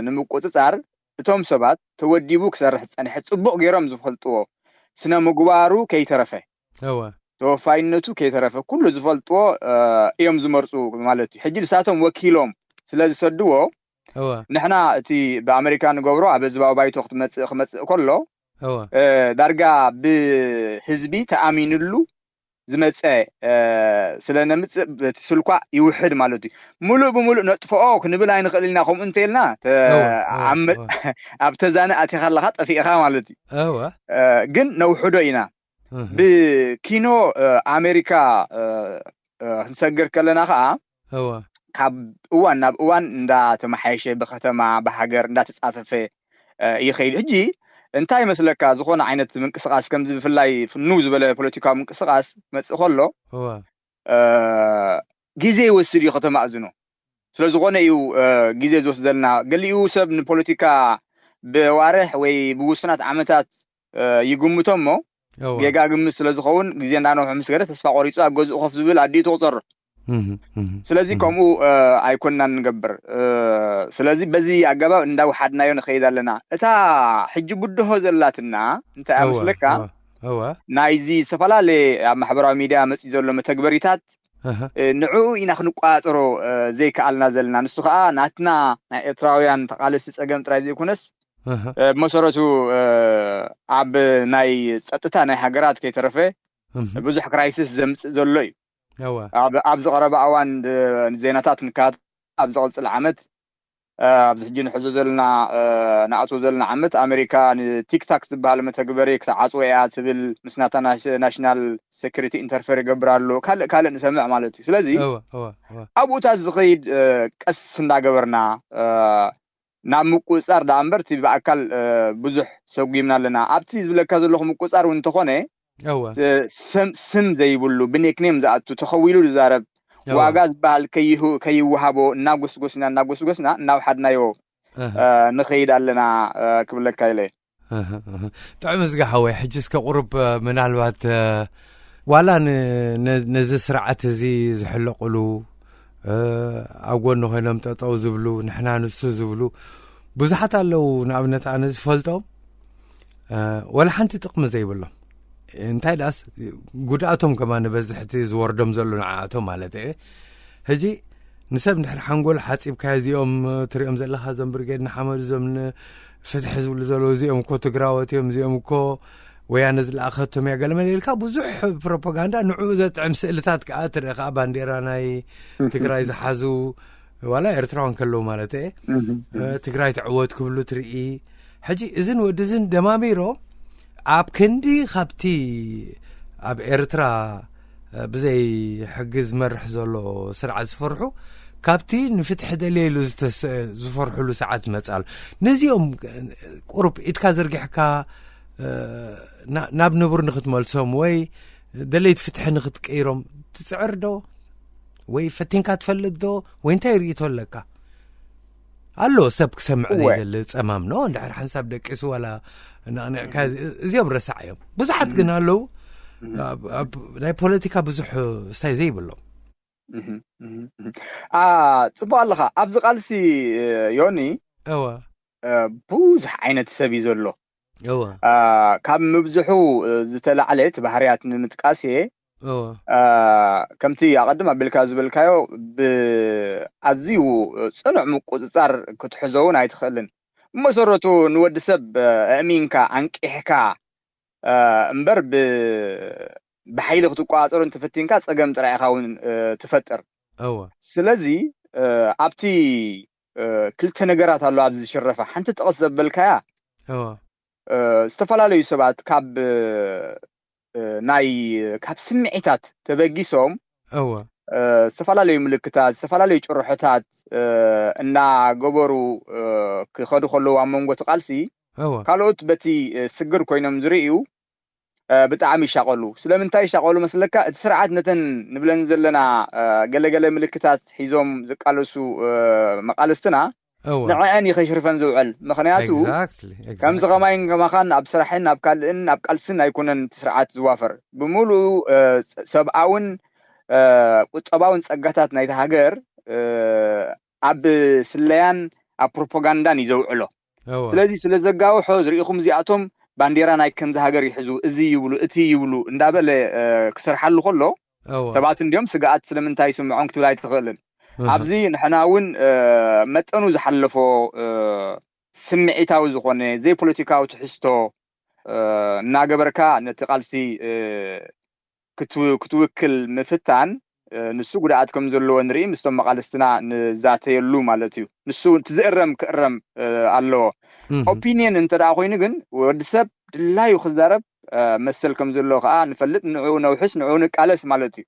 ንምቁፅፃር እቶም ሰባት ተወዲቡ ክሰርሕ ዝፀንሐ ፅቡቕ ገይሮም ዝፈልጥዎ፣ ስነ ምግባሩ ከይተረፈ፣ እወ ተወፋይነቱ ከይተረፈ ኩሉ ዝፈልጥዎ እዮም ዝመርፁ ማለት እዩ። ሕጂ ንሳቶም ወኪሎም ስለ ዝሰድዎ እወ ንሕና እቲ ብኣመሪካ ንገብሮ ኣብ ህዝባዊ ባይቶ ክትመፅእ ክመፅእ ከሎ እወ ዳርጋ ብህዝቢ ተኣሚንሉ ዝመፀ ስለ ነምፅእ በቲ ስልኳ ይውሕድ ማለት እዩ። ሙሉእ ብሙሉእ ነጥፍኦ ክንብል ኣይንኽእል ኢና። ከምኡ እንተልና እወ፣ እወ፣ እወ። ኣብ ተዛነ ኣቲኻ ኣለኻ ጠፊእኻ ማለት እዩ። እወ ግን ነውሕዶ ኢና እህ፣ ብኪኖ ኣሜሪካ ክንሰግር ከለና ከዓ እወ ካብ እዋን ናብ እዋን እንዳተመሓየሸ ብከተማ ብሃገር እንዳተፃፈፈ ይኸይድ። ሕጂ እንታይ መስለካ፣ ዝኾነ ዓይነት ምንቅስቃስ ከምዚ ብፍላይ ፍንው ዝበለ ፖለቲካዊ ምንቅስቃስ መፅእ ከሎ እወ ግዜ ይወስድ እዩ ከተማእዝኖ። ስለዝኾነ እዩ ግዜ ዝወስደልና። ገሊኡ ሰብ ንፖለቲካ ብዋርሕ ወይ ብውሱናት ዓመታት ይግምቶ እሞ እወ ጌጋ ግምት ስለዝኸውን ግዜ እንዳነውሐ ምስ ገደ ተስፋ ቆሪፁ ኣብ ገዝኡ ኮፍ ዝብል ኣዲኡ ትቑፀሩ። እህ፣ እህ፣ ስለዚ እህ። ከምኡ ኣይኮንና ንገብር። ስለዚ በዚ ኣገባብ እንዳውሓድናዮ ንኸይድ ኣለና። እታ ሕጂ ብድሆ ዘላትና እንታይ እወ ምስለካ እወ፣ እወ ናይዚ ዝተፈላለየ ኣብ ማሕበራዊ ሚድያ መፂ ዘሎ መተግበሪታት እህ፣ ንዕኡ ኢና ክንቆፃፀሮ ዘይከኣልና ዘለና። ንሱ ከዓ ናትና ናይ ኤርትራውያን ተቃለስቲ ፀገም ጥራይ ዘይኮነስ እህ፣ ብመሰረቱ ኣብ ናይ ፀጥታ ናይ ሃገራት ከይተረፈ እህ። ብዙሕ ክራይሲስ ዘምፅእ ዘሎ እዩ። እወ ኣብ- ኣብዚ ቀረባ እዋን ድ- ዜናታት ንካት ኣብ ዝቐፅል ዓመት ኣብዚ ሕጂ ንሕዞ ዘለና ንኣቶ ዘለና ዓመት ኣሜሪካ ንቲክታክ ዝበሃል መተግበሪ ክትዓፅዎ እያ ትብል፣ ምስ ናታ ናሽ- ናሽናል ሴኩሪቲ ኢንተርፌር ይገብር ኣሎ፣ ካልእ ካልእ ንሰምዕ ማለት እዩ። ስለዚ እወ እወ እወ ኣብኡታት ዝኸይድ ቀስ እንዳገበርና ናብ ምቁፅፃር ደኣ እምበር እቲ ብኣካል ብዙሕ ሰጉምና ኣለና። ኣብቲ ዝብለካ ዘለኹ ምቁፅፃር እውን እንተኾነ እወ ስም ስም ዘይብሉ ብኔክኔም ዝኣቱ ተኸዊሉ ዝዛረብ እወ ዋጋ ዝበሃል ከይሁ- ከይወሃቦ እናጎስጎስና እናጎስጎስና እናውሓድናዮ እህ፣ ንኸይድ ኣለና ክብለካ ኢለ። እህ፣ እህ። ጥዑም እዝጋ ሓወይ፣ ሕጂ እስከ ቁሩብ ምናልባት ዋላ ን- ነ- ነዚ ስርዓት እዚ ዝሕለቁሉ ኣብ ጎኒ ኮይኖም ጠጠው ዝብሉ፣ ንሕና ንሱ ዝብሉ ብዙሓት ኣለዉ። ንኣብነት ኣነ ዝፈልጦም ወላ ሓንቲ ጥቕሚ ዘይብሎም፣ እንታይ ደኣስ ጉድኣቶም ከማ ንበዝሕቲ ዝወርዶም ዘሎ ንዓኣቶም ማለት እየ። ሕጂ ንሰብ እንድሕር ሓንጎል ሓፂብካ እዚኦም ትሪኦም ዘለኻ እዞም ብርጌድ ንሓመዱ እዞም ፍትሒ ዝብሉ ዘለዉ እዚኦም እኮ ትግራዎት እዮም፣ እዚኦም እኮ ወያነ ዝለኣኸቶም እያ ገለመለ ኢልካ ብዙሕ ፕሮፓጋንዳ ንዕኡ ዘጥዕም ስእልታት ከዓ ትርኢ። ከዓ ባንዴራ ናይ ትግራይ ዝሓዙ ዋላ ኤርትራውያን ከለዉ ማለት እየ ትግራይ ትዕወት ክብሉ ትርኢ። ሕጂ እዝን ወዲ እዝን ደማሚሮም ኣብ ክንዲ ካብቲ ኣብ ኤርትራ ብዘይ ሕጊ ዝመርሕ ዘሎ ስርዓት ዝፈርሑ ካብቲ ንፍትሒ ደልየ ኢሉ ዝተስ- ዝፈርሕሉ ሰዓት ይመፅእ ኣሎ። ነዚኦም ቁሩብ ኢድካ ዘርጊሕካ ና- ናብ ንቡር ንክትመልሶም ወይ ደለይቲ ፍትሒ ንክትቀይሮም ትፅዕር ዶ? ወይ ፈቲንካ ትፈልጥ ዶ? ወይ እንታይ ርእይቶ ኣለካ? ኣሎ ሰብ ክሰምዕ እወ። ዘይደሊ ጸማም ኖ እንድሕር ሓንሳብ ደቂሱ ዋላ ነቕኒቕካ እዚኦም ረሳዕ እዮም። ብዙሓት ግን ኣለዉ ኣብ- ኣብ ናይ ፖለቲካ ብዙሕ ስታይ ዘይብሎም። እህ፣ እህ፣ እህ። አ፣ ጽቡቅ ኣለኻ። ኣብዚ ቃልሲ ዮኒ እወ እ፣ ብዙሕ ዓይነት ሰብ እዩ ዘሎ። እወ አ፣ ካብ ምብዝሑ እ፣ ዝተላዕለ እቲ ባህርያት ንምጥቃስ እየ። እወ አ፣ ከምቲ ኣቐድም ኣቢልካ ዝበልካዮ ብኣዝዩ ጽኑዕ ምቁጽጻር ክትሕዞ እውን ኣይትኽእልን። ብመሰረቱ ንወዲ ሰብ እ፣ ኣእሚንካ ኣንቂሕካ እ፣ እምበር ብ- ብሓይሊ ክትቋጸሮ እንተፈቲንካ ጸገም ጥራይ ኢኻ እውን እ፣ ትፈጥር። እወ ስለዚ እ፣ ኣብቲ እ፣ ክልተ ነገራት ኣሎ ኣብዚ ዝሽረፋ። ሓንቲ ጠቐስ ዘበልካያ እወ እ፣ ዝተፈላለዩ ሰባት ካብ እ፣ ናይ ካብ ስምዒታት ተበጊሶም እወ እ፣ ዝተፈላለዩ ምልክታት፣ ዝተፈላለዩ ጭርሖታት እ፣ እናገበሩ እ፣ ክኸዱ ከለዉ ኣብ መንጎ እቲ ቃልሲ እወ ካልኦት በቲ እ፣ ስግር ኮይኖም ዝርእዩ ብጣዕሚ ይሻቐሉ። ስለምንታይ ይሻቐሉ መስለካ? እቲ ስርዓት ነተን ንብለን ዘለና ገለገለ ምልክታት ሒዞም ዝቃለሱ መቃለስትና ንዕአን እዩ ከሽርፈን ዝውዕል። ምኽንያቱ ከምዚ ከማይን ከማኻን ኣብ ስራሕን ኣብ ካልእን ኣብ ቃልስን ኣይኮነን እቲ ስርዓት ዝዋፈር። ብምሉኡ ሰብኣውን ቁጠባውን ጸጋታት ናይቲ ሃገር ኣብ ስለያን ኣብ ፕሮፓጋንዳን እዩ ዘውዕሎ። ስለዚ ስለ ዘጋውሖ ዝርኢኹም እዚኣቶም ባንዴራ ናይ ከምዚ ሃገር ይሕዙ፣ እዚ ይብሉ፣ እቲ ይብሉ እንዳበለ ክሰርሓሉ ከሎ ሰባት እንዲኦም ስግኣት ስለምንታይ ይስምዖም ክትብል ኣይትኽእልን። ኣብዚ ንሕና እውን መጠኑ ዝሓለፎ ስምዒታዊ ዝኾነ ዘይፖለቲካዊ ትሕዝቶ እናገበርካ ነቲ ቃልሲ ክትውክል ምፍታን ንሱ ጉድኣት ከም ዘለዎ ንርኢ ምስቶም መቃልስትና ንዛተየሉ ማለት እዩ። ንሱ እቲ ዝእረም ክእረም ኣለዎ። ኦፒኒየን እንተ ደኣ ኮይኑ ግን ወዲ ሰብ ድላዩ ክዛረብ መሰል ከም ዘለዎ ከዓ ንፈልጥ። ንዕኡ ነውሕስ ንዕኡ ንቃለስ ማለት እዩ።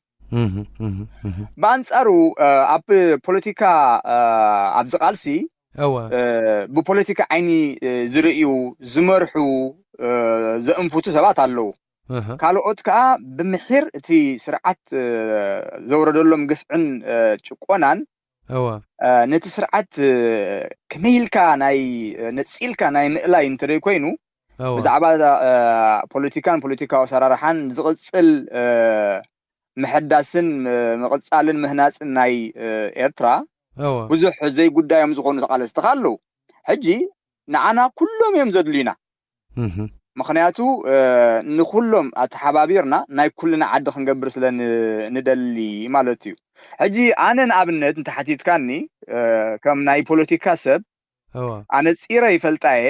ብኣንጻሩ ኣብ ፖለቲካ ኣብዚ ቃልሲ ብፖለቲካ ዓይኒ ዝርእዩ ዝመርሑ ዘእንፍቱ ሰባት ኣለዉ። ካልኦት ከዓ ብምሒር እቲ ስርዓት ዘውረደሎም ግፍዕን ጭቆናን ነቲ ስርዓት ከመይ ኢልካ ናይ ነፂልካ ናይ ምእላይ እንተደይ ኮይኑ ብዛዕባ ፖለቲካን ፖለቲካዊ ኣሰራርሓን ዝቕፅል ምሕዳስን ምቕፃልን ምህናፅን ናይ ኤርትራ ብዙሕ ዘይጉዳዮም ዝኾኑ ተቓለስቲ ኣለዉ። ሕጂ ንዓና ኩሎም እዮም ዘድልዩና። ምኽንያቱ ንኩሎም ኣተሓባቢርና ናይ ኩልና ዓዲ ክንገብር ስለ ንደሊ ማለት እዩ። ሕጂ ኣነ ንኣብነት እንተሓቲትካኒ ከም ናይ ፖለቲካ ሰብ ኣነፂረ ይፈልጣየ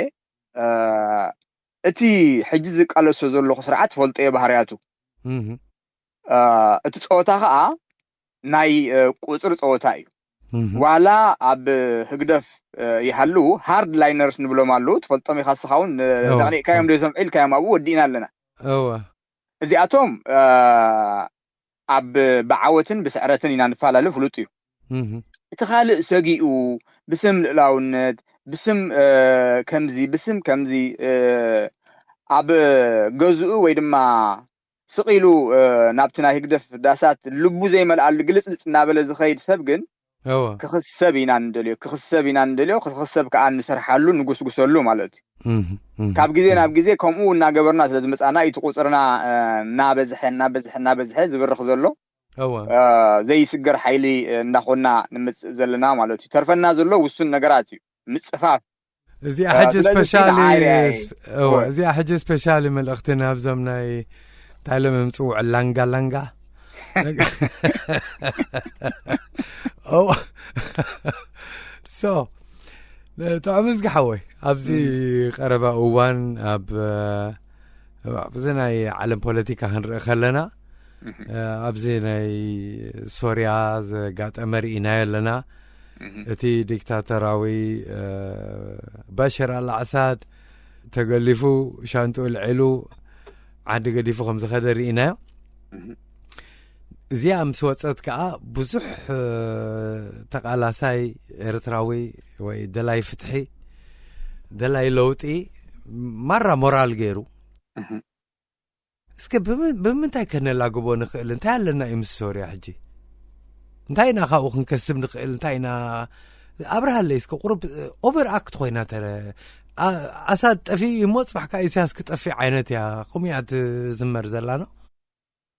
እቲ ሕጂ ዝቃለሶ ዘለኹ ስርዓት ትፈልጦ እየ ባህርያቱ። እቲ ፀወታ ከዓ ናይ ቁፅሪ ፀወታ እዩ። ዋላ ኣብ ህግደፍ ይሃልው ሃርድ ላይነርስ ንብሎም ኣለዉ። ትፈልጦም ኢኻ እስኻ እውን ደቕኒቕካዮም ዶ ይሰምዑ ኢልካዮም ኣብኡ ወዲእና ኣለና። እዚኣቶም ኣብ ብዓወትን ብስዕረትን ኢና ንፈላለ ፍሉጥ እዩ። እቲ ካልእ ሰጊኡ ብስም ልእላውነት ብስም ከምዚ ብስም ከምዚ ኣብ ገዝኡ ወይ ድማ ስቕ ኢሉ ናብቲ ናይ ህግደፍ ዳሳት ልቡ ዘይመልኣሉ ግልጽልጽ እናበለ ዝኸይድ ሰብ ግን ክኽሰብ ኢና ንደልዮ፣ ክኽሰብ ኢና ንደልዮ፣ ክኽሰብ ከዓ ንሰርሓሉ ንጉስጉሰሉ ማለት እዩ። ካብ ግዜ ናብ ግዜ ከምኡ እናገበርና ስለ ዝመፃና እዩ እቲ ቁፅርና እናበዝሐ እናበዝሐ እናበዝሐ ዝብርኽ ዘሎ። ዘይስገር ሓይሊ እንዳኾና ንምፅእ ዘለና ማለት እዩ። ተርፈና ዘሎ ውሱን ነገራት እዩ። ምፅፋፍ እዚኣ ሕጂ ስፔሻሊ እዚኣ ሕጂ ስፔሻሊ መልእኽቲ ናብዞም ናይ እንታይ ኢሎም የምፅኡ ዕላንጋ ላንጋ ሶ ጥዑም እዝጊ ሓወይ ኣብዚ ቀረባ እዋን ኣብ ኣብዚ ናይ ዓለም ፖለቲካ ክንርኢ ከለና ኣብዚ ናይ ሶርያ ዘጋጠመ ርኢናዮ ኣለና። እቲ ዲክታተራዊ ባሽር ኣልኣሳድ ተገሊፉ ሻንጡ ልዒሉ ዓዲ ገዲፉ ከም ዝኸደ ርኢናዮ። እዚኣ ምስ ወፀት ከዓ ብዙሕ ተቃላሳይ ኤርትራዊ ወይ ደላይ ፍትሒ ደላይ ለውጢ ማራ ሞራል ገይሩ እስከ ብምንታይ ከነላግቦ ንኽእል እንታይ ኣለና እዩ ምስ ሶርያ ሕጂ እንታይ ኢና ካብኡ ክንከስብ ንኽእል እንታይ ኢና ኣብርሃለይ እስከ ቁሩብ ኦቨር ኣክት ኮይና ተረ ኣሳድ ጠፊ እሞ ፅባሕካ ኢሳያስ ክጠፊ ዓይነት እያ ከምኡ እያ ትዝመር ዘላ ነው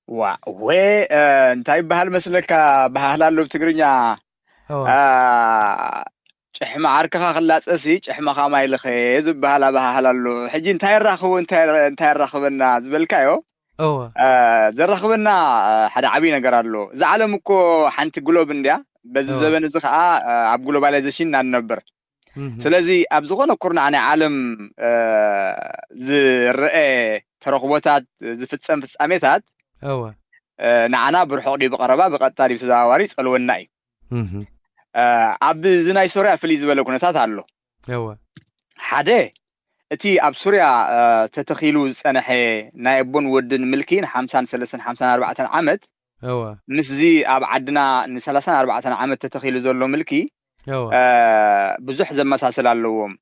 ዋ ወ እንታይ ይበሃል መስለካ ባህል ኣሎ ብትግርኛ ጭሕሚ ዓርክኻ ክላፀሲ ጭሕምኻ ማይ ልኸ ዝበሃል ኣበሃህል ኣሎ ሕጂ እንታይ የራኽቡ እንታይ የራኽበና ዝበልካዮ ዘራኽበና ሓደ ዓብዪ ነገር ኣሎ እዛ ዓለም እኮ ሓንቲ ግሎብ እንድያ በዚ ዘበን እዚ ከዓ ኣብ ግሎባላይዜሽን ኢና ንነብር ስለዚ ኣብ ዝኾነ ኩርናዕ ናይ ዓለም ዝረአ ተረኽቦታት ዝፍፀም ፍፃሜታት ንዓና ብርሑቕ ድዩ ብቐረባ ብቐጥታ ድዩ ተዘዋዋሪ ይፀልወና እዩ ኣብዚ ናይ ሶርያ ፍልይ ዝበለ ኩነታት ኣሎ ሓደ እቲ ኣብ ሱርያ ተተኺሉ ዝፀነሐ ናይ ኣቦን ወድን ምልኪ ንሓምሳን ሰለስን ሓምሳን ኣርባዕተን ዓመት ምስዚ ኣብ ዓድና ንሰላሳን ኣርባዕተን ዓመት ተተኺሉ ዘሎ ምልኪ ብዙሕ ዘመሳስል ኣለዎም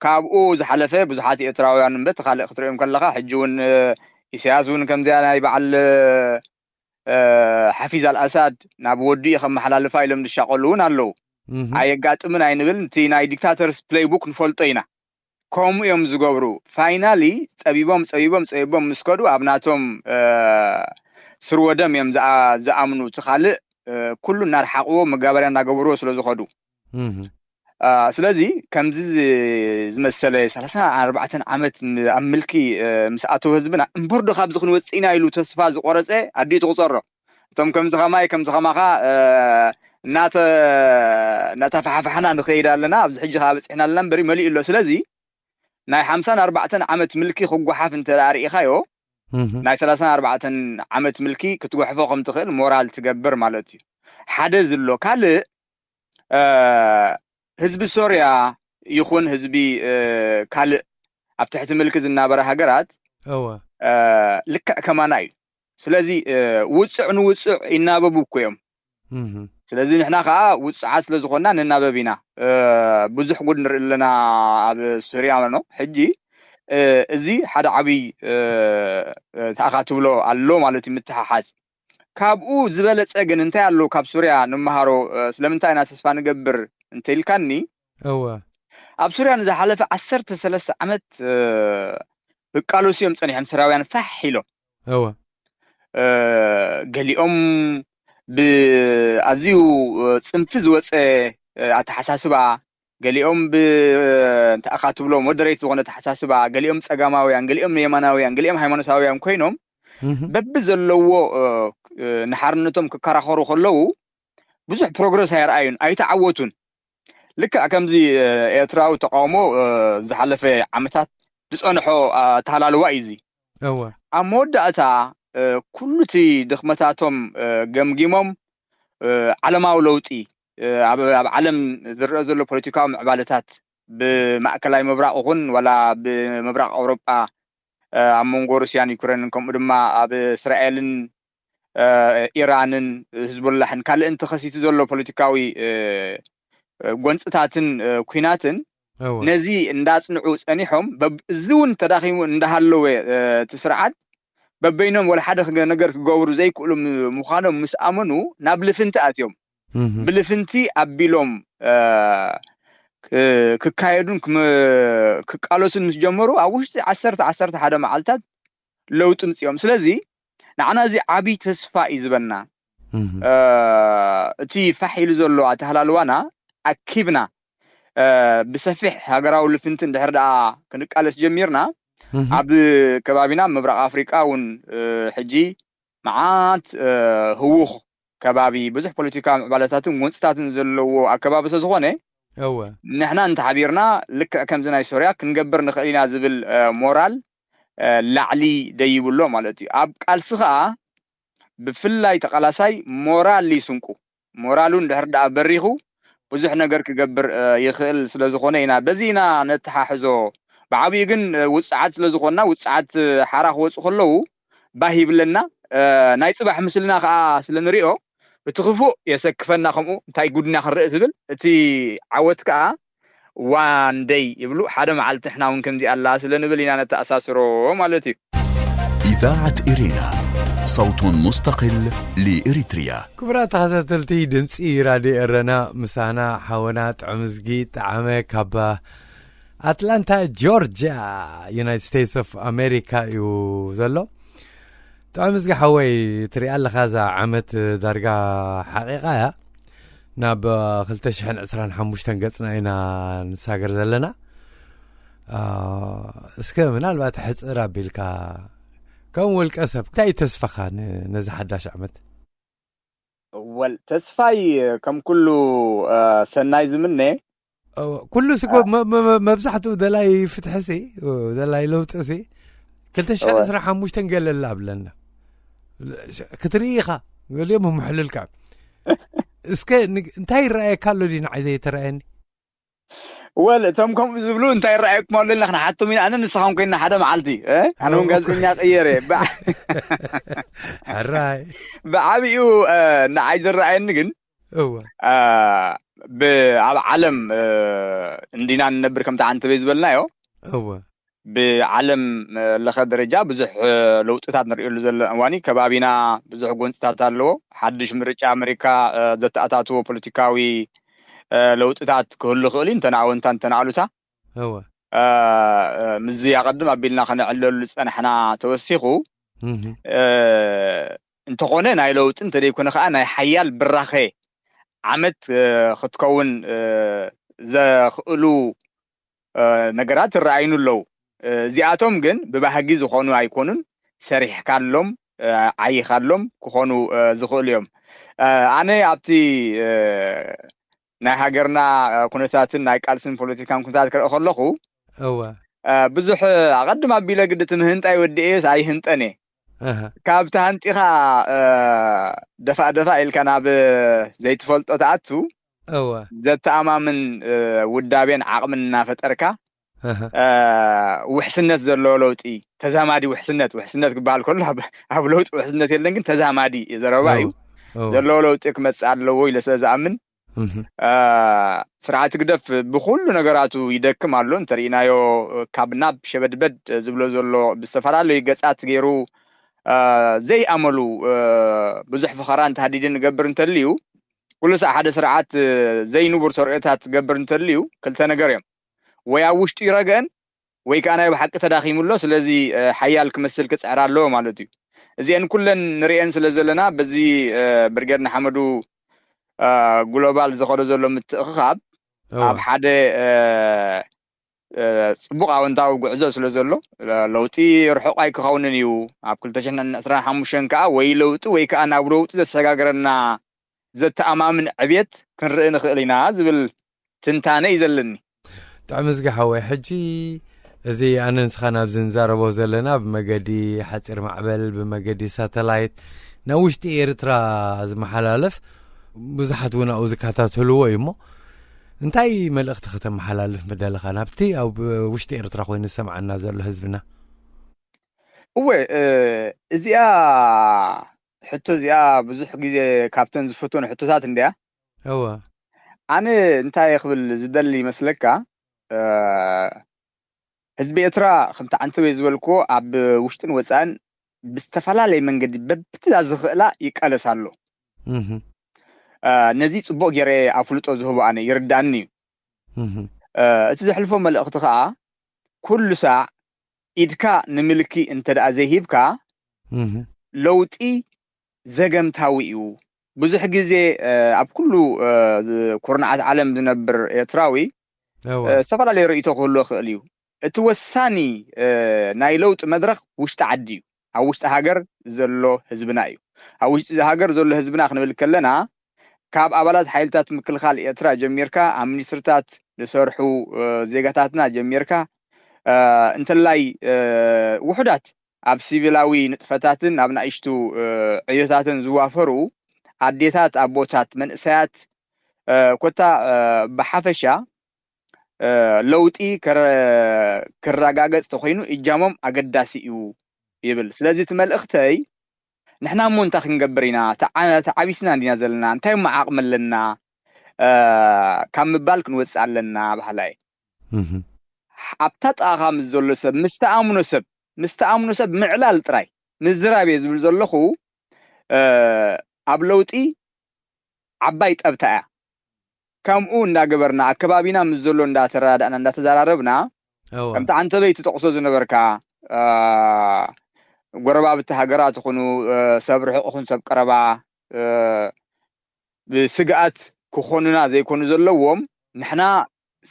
ካብኡ ዝሓለፈ ብዙሓት ኤርትራውያን እምበት ካልእ ክትሪኦም ከለኻ ሕጂ እውን ኢሳያስ እውን ከምዚኣ ናይ በዓል ሓፊዝ ኣልኣሳድ ናብ ወዱ እዩ ከመሓላልፋ ኢሎም ዝሻቐሉ እውን ኣለዉ። ኣየጋጥምን ኣይንብል። እቲ ናይ ዲክታተርስ ፕሌይቡክ ንፈልጦ ኢና። ከምኡ እዮም ዝገብሩ። ፋይናሊ ጸቢቦም ጸቢቦም ጸቢቦም ምስ ከዱ ኣብ ናቶም ስርወደም እዮም ዝኣምኑ። እቲ ካልእ ኩሉ እናረሓቕዎ መጋበርያ እናገበርዎ ስለ ዝኸዱ። ስለዚ ከምዚ ዝመሰለ ሰላሳ ኣርባዕተ ዓመት ኣብ ምልኪ ምስ ኣተወ ህዝብና እምበር ዶ ካብዚ ክንወፅእ ኢና ኢሉ ተስፋ ዝቆረፀ ኣዲኡ ትቁፀሮ። እቶም ከምዚ ከማይ ከምዚ ከማኻ እናተፋሓፋሕና ንኸይድ ኣለና። ኣብዚ ሕጂ ከዓ በፂሕና ኣለና እምበሪ መሊኡ ኣሎ። ስለዚ ናይ ሓምሳን ኣርባዕተን ዓመት ምልኪ ክጓሓፍ እንተ ርኢኻዮ ናይ ሰላሳን ኣርባዕተን ዓመት ምልኪ ክትጎሕፎ ከም ትኽእል ሞራል ትገብር ማለት እዩ። ሓደ ዝሎ ካልእ ህዝቢ ሶርያ ይኹን ህዝቢ ካልእ ኣብ ትሕቲ ምልኪ ዝናበረ ሃገራት ልክዕ ከማና እዩ። ስለዚ ውፅዕ ንውፅዕ ይናበቡ እኮ እዮም። ስለዚ ንሕና ከዓ ውፅዓት ስለ ዝኾንና ንናበብ ኢና። ብዙሕ ጉድ ንርኢ ኣለና ኣብ ሱርያ ነው ሕጂ። እዚ ሓደ ዓብይ ተኣኻ ትብሎ ኣሎ ማለት እዩ። ምትሓሓዝ ካብኡ ዝበለፀ ግን እንታይ ኣሎ ካብ ሱርያ ንመሃሮ? ስለምንታይ ኢና ተስፋ ንገብር እንተኢልካኒ፣ እወ ኣብ ሱርያ ንዝሓለፈ ዓሰርተ ሰለስተ ዓመት ክቃለሱ እዮም ፀኒሖም ሰራውያን ፋሕ ኢሎም። እወ ገሊኦም ብኣዝዩ ፅንፊ ዝወፀ ኣተሓሳስባ፣ ገሊኦም ብእንተኣኻ ትብሎ ሞደሬት ዝኾነ ኣተሓሳስባ፣ ገሊኦም ፀጋማውያን፣ ገሊኦም የማናውያን፣ ገሊኦም ሃይማኖታውያን ኮይኖም በቢ ዘለዎ ንሓርነቶም ክከራኸሩ ከለዉ ብዙሕ ፕሮግረስ ኣይረኣዩን፣ ኣይተዓወቱን። ልክዕ ከምዚ ኤርትራዊ ተቃውሞ ዝሓለፈ ዓመታት ዝፀንሖ ኣተሃላልዋ እዩ እዚ። እወ ኣብ መወዳእታ ኩሉ እቲ ድኽመታቶም ገምጊሞም ዓለማዊ ለውጢ ኣብ ዓለም ዝረአ ዘሎ ፖለቲካዊ ምዕባለታት ብማእከላይ ምብራቕ ይኹን ዋላ ብምብራቕ ኣውሮጳ ኣብ መንጎ ሩስያን ዩክሬንን ከምኡ ድማ ኣብ እስራኤልን ኢራንን ህዝቡላሕን ካልእን ተኸሲቱ ዘሎ ፖለቲካዊ ጎንፅታትን ኩናትን ነዚ እንዳፅንዑ ፀኒሖም እዚ እውን ተዳኺሙ እንዳሃለወ እቲ ስርዓት በበይኖም ወላ ሓደ ነገር ክገብሩ ዘይክእሉ ምዃኖም ምስ ኣመኑ ናብ ልፍንቲ ኣትዮም። ብልፍንቲ ኣቢሎም ክካየዱን ክቃለሱን ምስ ጀመሩ ኣብ ውሽጢ ዓሰርተ ዓሰርተ ሓደ መዓልታት ለውጢ ምፅኦም። ስለዚ ንዓና እዚ ዓብይ ተስፋ እዩ ዝበና። እቲ ፋሕ ኢሉ ዘሎ ኣተሃላልዋና ኣኪብና ብሰፊሕ ሃገራዊ ልፍንቲ እንድሕር ደኣ ክንቃለስ ጀሚርና ኣብ ከባቢና ምብራቕ ኣፍሪቃ እውን ሕጂ መዓት ህዉኽ ከባቢ ብዙሕ ፖለቲካዊ ምዕባለታትን ጎንፅታትን ዘለዎ ኣከባቢ ስለዝኾነ እወ ንሕና እንተሓቢርና ልክዕ ከምዚ ናይ ሶርያ ክንገብር ንኽእል ኢና ዝብል ሞራል ላዕሊ ደይብሎ ማለት እዩ። ኣብ ቃልሲ ከዓ ብፍላይ ተቓላሳይ ሞራል እዩ ስንቁ። ሞራሉ እንድሕር ደኣ በሪኹ ብዙሕ ነገር ክገብር ይኽእል ስለዝኾነ ኢና በዚ ኢና ነተሓሕዞ። ብዓብኡ ግን ውፅዓት ስለዝኾንና ውፅዓት ሓራ ክወፁ ከለዉ ባህ ይብለና። ናይ ፅባሕ ምስልና ከዓ ስለንሪኦ እቲ ክፉእ የሰክፈና። ከምኡ እንታይ ጉድና ክንርኢ ትብል እቲ ዓወት ከዓ ዋን ደይ ይብሉ ሓደ መዓልቲ ንሕና እውን ከምዚ ኣላ ስለ ንብል ኢና ነተኣሳስሮ ማለት እዩ። إذاعة إرينا صوت مستقل لإريتريا ክቡራት ተኸታተልቲ ድምፂ ራድዮ ኤረና ምሳና ሓወና ጥዑምዝጊ ጠዓመ ካብ ኣትላንታ ጆርጅያ ዩናይትድ ስቴትስ ኦፍ ኣሜሪካ እዩ ዘሎ። ጥዑምዝጊ ሓወይ ትሪኣ ኣለኻ እዛ ዓመት ዳርጋ ሓቂቓ እያ ናብ ክልተ ሽሕን ዕስራን ሓሙሽተን ገፅና ኢና ንሳገር ዘለና። እስከ ምናልባት ሕፅር ኣቢልካ ከም ውልቀ ሰብ እንታይ እዩ ተስፋኻ ነዚ ሓዳሽ ዓመት? ወል ተስፋይ ከም ኩሉ ሰናይ ዝምነ ኩሉ ሲ መብዛሕትኡ ደላይ ፍትሒ ሲ ደላይ ለውጢ ሲ ክልተ ሽሕን ዕስራን ሓሙሽተን ገለላ ኣብለና ክትርኢ ኢኻ ገሊኦም ምሕልልካ እስከ እንታይ ይረኣየካ ኣሎ ድዩ ንዓይ ዘይተረኣየኒ ወል እቶም ከምኡ ዝብሉ እንታይ ይረኣየኩም ኣሎ ኢልና ክንሓቶም ኢና ኣነ ንስኻም ኮይና ሓደ መዓልቲ ኣነ እውን ጋዜጠኛ ቀየረ ሕራይ ብዓብኡ ንዓይ ዝረኣየኒ ግን እወ ኣብ ዓለም እንዲና ንነብር ከምቲ ዓንተበይ ዝበልናዮ እወ ብዓለም ለኸ ደረጃ ብዙሕ ለውጥታት ንርእየሉ ዘለና እዋን እዩ። ከባቢና ብዙሕ ጎንፅታት ኣለዎ። ሓድሽ ምርጫ ኣመሪካ ዘተኣታትዎ ፖለቲካዊ ለውጥታት ክህሉ ይኽእል እዩ፣ እንተን ኣወንታ እንተን ኣሉታ። እወ ምስዚ ኣቐድም ኣቢልና ከነዕለሉ ዝፀናሕና ተወሲኹ፣ እንተኾነ ናይ ለውጢ እንተደይኮነ ከዓ ናይ ሓያል ብራኸ ዓመት ክትከውን ዘኽእሉ ነገራት ይረኣዩኑ ኣለዉ። እዚኣቶም ግን ብባህጊ ዝኾኑ ኣይኮኑን፣ ሰሪሕካሎም፣ ዓይኻሎም ክኾኑ ዝኽእሉ እዮም። ኣነ ኣብቲ ናይ ሃገርና ኩነታትን ናይ ቃልስን ፖለቲካን ኩነታት ክርኢ ከለኹ እወ ብዙሕ ኣቐድም ኣቢለ ግዲ ትምህንጣይ ወዲኤስ ኣይህንጠን እየ። ካብ ተሃንጢኻ ደፋእ ደፋእ ኢልካ ናብ ዘይትፈልጦ ተኣቱ እወ ዘተኣማምን ውዳቤን ዓቕምን እናፈጠርካ ውሕስነት ዘለዎ ለውጢ፣ ተዛማዲ ውሕስነት፣ ውሕስነት ክበሃል ከሎ ኣብ ለውጢ ውሕስነት የለን፣ ግን ተዛማዲ ዘረባ እዩ። ዘለዎ ለውጢ ክመፅእ ኣለዎ ኢለ ስለ ዝኣምን ስርዓት ህግደፍ ብኩሉ ነገራቱ ይደክም ኣሎ። እንተርኢናዮ ካብ ናብ ሸበድበድ ዝብሎ ዘሎ ብዝተፈላለዩ ገፃት ገይሩ ዘይኣመሉ ብዙሕ ፈኸራን ተሃዲድን ዝገብር እንተልዩ፣ ኩሉ ሳዕ ሓደ ስርዓት ዘይንቡር ተርእዮታት ዝገብር እንተልዩ ክልተ ነገር እዮም። ወይ ኣብ ውሽጡ ይረግአን ወይ ከዓ ናይ ብሓቂ ተዳኺሙ ኣሎ። ስለዚ ሓያል ክመስል ክፅዕር ኣለዎ ማለት እዩ። እዚአን ኩለን ንርእየን ስለ ዘለና በዚ ብርጌድ ንሓመዱ ግሎባል ዝኸዶ ዘሎ ምትእኽኻብ ኣብ ሓደ ፅቡቕ ኣወንታዊ ጉዕዞ ስለ ዘሎ ለውጢ ርሑቕ ኣይክኸውንን እዩ። ኣብ ክልተ ሽሕን ዕስራን ሓሙሽተን ከዓ ወይ ለውጢ ወይ ከዓ ናብ ለውጢ ዘሰጋግረና ዘተኣማምን ዕብየት ክንርኢ ንኽእል ኢና ዝብል ትንታነ እዩ ዘለኒ። ጥዑም እዝጊ ሓወይ፣ ሕጂ እዚ ኣነ ንስኻ ናብዚ ንዛረቦ ዘለና ብመገዲ ሓፂር ማዕበል ብመገዲ ሳተላይት ናብ ውሽጢ ኤርትራ ዝመሓላለፍ ብዙሓት እውን ኣብኡ ዝከታተልዎ እዩ እሞ እንታይ መልእኽቲ ከተመሓላልፍ ምደለኻ ናብቲ ኣብ ውሽጢ ኤርትራ ኮይኑ ዝሰምዓና ዘሎ ህዝብና? እወ እዚኣ ሕቶ እዚኣ ብዙሕ ግዜ ካብተን ዝፈትወን ሕቶታት እንድያ። እወ ኣነ እንታይ ክብል ዝደሊ ይመስለካ፣ ህዝቢ ኤርትራ ከምቲ ዓንተበይ ዝበልክዎ ኣብ ውሽጥን ወፃእን ብዝተፈላለየ መንገዲ በብትዛ ዝኽእላ ይቃለስ ኣሎ። ነዚ ፅቡቕ ገይረ ኣፍልጦ ዝህቦ ኣነ ይርዳኒ እዩ። እቲ ዘሕልፎ መልእኽቲ ከዓ ኩሉ ሳዕ ኢድካ ንምልኪ እንተ ደኣ ዘይሂብካ ለውጢ ዘገምታዊ እዩ። ብዙሕ ግዜ ኣብ ኩሉ ኩርናዓት ዓለም ዝነብር ኤርትራዊ ዝተፈላለዩ ርእይቶ ክህልዎ ይኽእል እዩ። እቲ ወሳኒ ናይ ለውጢ መድረኽ ውሽጢ ዓዲ እዩ። ኣብ ውሽጢ ሃገር ዘሎ ህዝብና እዩ። ኣብ ውሽጢ ሃገር ዘሎ ህዝብና ክንብል ከለና ካብ ኣባላት ሓይልታት ምክልኻል ኤርትራ ጀሚርካ ኣብ ሚኒስትርታት ዝሰርሑ ዜጋታትና ጀሚርካ እንተላይ ውሑዳት ኣብ ሲቪላዊ ንጥፈታትን ኣብ ናእሽቱ ዕዮታትን ዝዋፈሩ ኣዴታት፣ ኣቦታት፣ መንእሰያት ኮታ ብሓፈሻ ለውጢ ክረጋገፅ ተኮይኑ እጃሞም ኣገዳሲ እዩ ይብል። ስለዚ እቲ መልእኽተይ ንሕና እሞ እንታይ ክንገብር ኢና? ተዓቢስና እንዲና ዘለና? እንታይ እሞ ዓቕሚ ኣለና? ካብ ምባል ክንወፅእ ኣለና በሃላይ። ኣብታ ጥቓኻ ምስ ዘሎ ሰብ፣ ምስ ተኣምኖ ሰብ፣ ምስ ተኣምኖ ሰብ ምዕላል ጥራይ ምዝራብ እየ ዝብል ዘለኹ። ኣብ ለውጢ ዓባይ ጠብታ እያ። ከምኡ እንዳገበርና ኣከባቢና ምስ ዘሎ እንዳተረዳዳእና እንዳተዘራረብና ከምቲ ዓንተበይ ትጠቕሶ ዝነበርካ ጎረባብቲ ሃገራት ይኹኑ ሰብ ርሑቕ ይኹን ሰብ ቀረባ ብስግኣት ክኾኑና ዘይኮኑ ዘለዎም ንሕና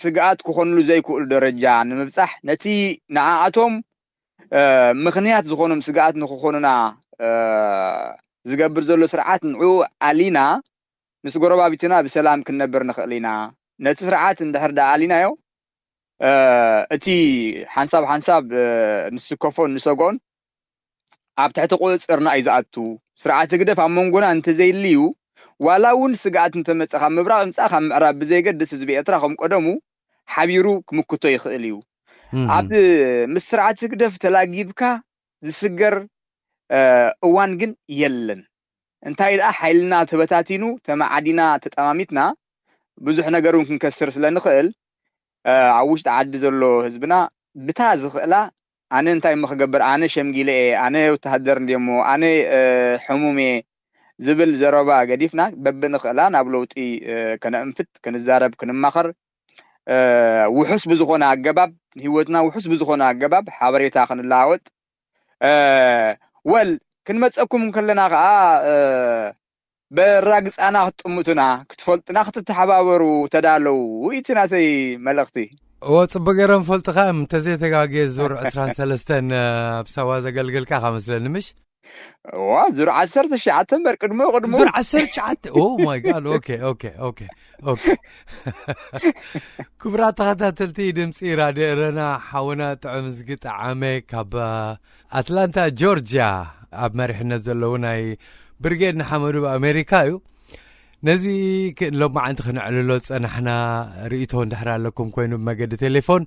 ስግኣት ክኾኑሉ ዘይክእሉ ደረጃ ንምብፃሕ ነቲ ንዓኣቶም ምኽንያት ዝኾኖም ስግኣት ንክኾኑና ዝገብር ዘሎ ስርዓት ንዕኡ ኣሊና ምስ ጎረባቢትና ብሰላም ክንነብር ንኽእል ኢና። ነቲ ስርዓት እንድሕር ደኣ ኣሊናዮ እቲ ሓንሳብ ሓንሳብ ንስከፎን ንሰግኦን ኣብ ትሕቲ ቁፅፅርና እዩ ዝኣቱ። ስርዓት ህግደፍ ኣብ መንጎና እንተዘይልዩ ዋላ እውን ስግኣት እንተመፀ ካብ ምብራቕ ይምፃእ ካብ ምዕራብ ብዘይገድስ ህዝቢ ኤርትራ ከም ቀደሙ ሓቢሩ ክምክቶ ይኽእል እዩ። ኣብ ምስ ስርዓት ህግደፍ ተላጊብካ ዝስገር እዋን ግን የለን። እንታይ ደኣ ሓይልና ተበታቲኑ ተመዓዲና ተጠማሚትና ብዙሕ ነገር እውን ክንከስር ስለ ንኽእል ኣብ ውሽጢ ዓዲ ዘሎ ህዝብና ብታ ዝኽእላ ኣነ እንታይ እሞ ክገብር፣ ኣነ ሸምጊለ እየ፣ ኣነ ወተሃደር እንድየ እሞ፣ ኣነ ሕሙም እየ ዝብል ዘረባ ገዲፍና በብንኽእላ ናብ ለውጢ ከነእንፍት፣ ክንዛረብ፣ ክንማኸር፣ ውሑስ ብዝኾነ ኣገባብ፣ ንህይወትና ውሑስ ብዝኾነ ኣገባብ ሓበሬታ ክንለዋወጥ፣ ወል ክንመፀኩም ከለና ከዓ በራግፃና ክትጥምቱና፣ ክትፈልጡና ክትተሓባበሩ ተዳለዉ። እቲ ናተይ መልእኽቲ። እዎ፣ ጽቡቅ ገይሮም ፈልጥኻ እዮም። እንተዘይተጋግየ ዙር ዕስራን ሰለስተን ኣብ ሳዋ ዘገልገልካ ከመስለኒ፣ ምሽ? እዋ፣ ዙር ዓሰርተ ትሽዓተ እምበር ቅድሞ፣ ቅድሞ። ዙር ዓሰርተ ትሽዓተ? Oh my God። ኦኬ፣ ኦኬ፣ ኦኬ፣ ኦኬ። ክቡራት ተኸታተልቲ ድምፂ ራድዮ ኤረና፣ ሓውና ጥዑም ዝጊ ጠዓመ ካብ ኣትላንታ ጆርጅያ ኣብ መሪሕነት ዘለዉ ናይ ብርጌድ ንሓመዱ ኣሜሪካ እዩ። ነዚ ክ-፣ ሎማዓንቲ ክነዕልሎ ዝጸናሕና ርእይቶ እንድሕር ኣለኩም ኮይኑ ብመገዲ ቴሌፎን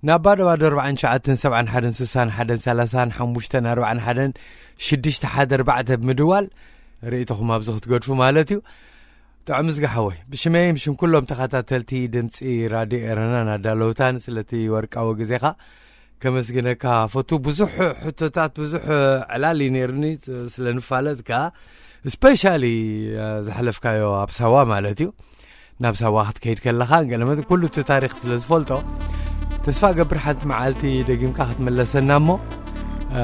ናብ ባዶ ባዶ ኣርባዓን ትሽዓተን ሰብዓን ሓደን ስሳን ሓደን ሰላሳን ሓሙሽተን ኣርባዓን ሓደን ሽዱሽተ ሓደ ኣርባዕተ ብምድዋል ርእይቶኹም ኣብዚ ክትገድፉ ማለት እዩ። ጥዑም ዝጊ ሓወይ፣ ብሽመይን ብሽም ኩሎም ተኸታተልቲ ድምፂ ራድዮ ኤረናን ኣዳለውታን ስለቲ ወርቃዊ ግዜኻ ከመስግነካ ፈቱ። ብዙሕ ሕቶታት፣ ብዙሕ ዕላል እዩ ነይሩኒ፣ ስለ ንፋለጥ ከኣ፣ ስፔሻሊ፣ እ፣ ዘሕለፍካዮ ኣብ ሳዋ ማለት እዩ። ናብ ሳዋ ክትከይድ ከለኻ፣ ገለመት ኩሉ እቲ ታሪኽ ስለ ዝፈልጦ፣ ተስፋ ገብር ሓንቲ መዓልቲ ደጊምካ ክትምለሰና እሞ፣ እ፣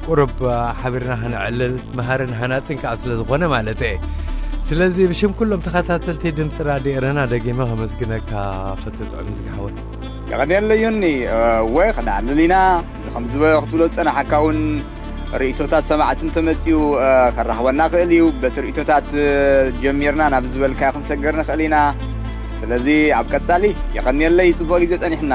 ቁሩብ፣ እ፣ ሓቢርና ከነዕልል፣ መሃርን ሃናጽን ከኣ ስለ ዝኾነ ማለት እየ። ስለዚ ብሽም ኩሎም ተኸታተልቲ ድምፂ ራድዮ ኤረና ደጊመ ከመስግነካ ፈቱ ጥዑም ዝጊ ሓወይ። የቐንየለይ ዮኒ፣ እ፣ ወይ ክነዕልል ኢና። እዚ ከም ዝበ-፣ ክትብሎ ዝጸናሓካ እውን ርእይቶታት ሰማዕቲ እንተመጺኡ፣ እ፣ ከራኽበና ክእል እዩ። በቲ ርእይቶታት፣ እ፣ ጀሚርና ናብ ዝበልካዮ ክንሰገር ንኽእል ኢና። ስለዚ ኣብ ቀጻሊ የቐንየለይ፣ ጽቡቕ ግዜ ጸኒሕና።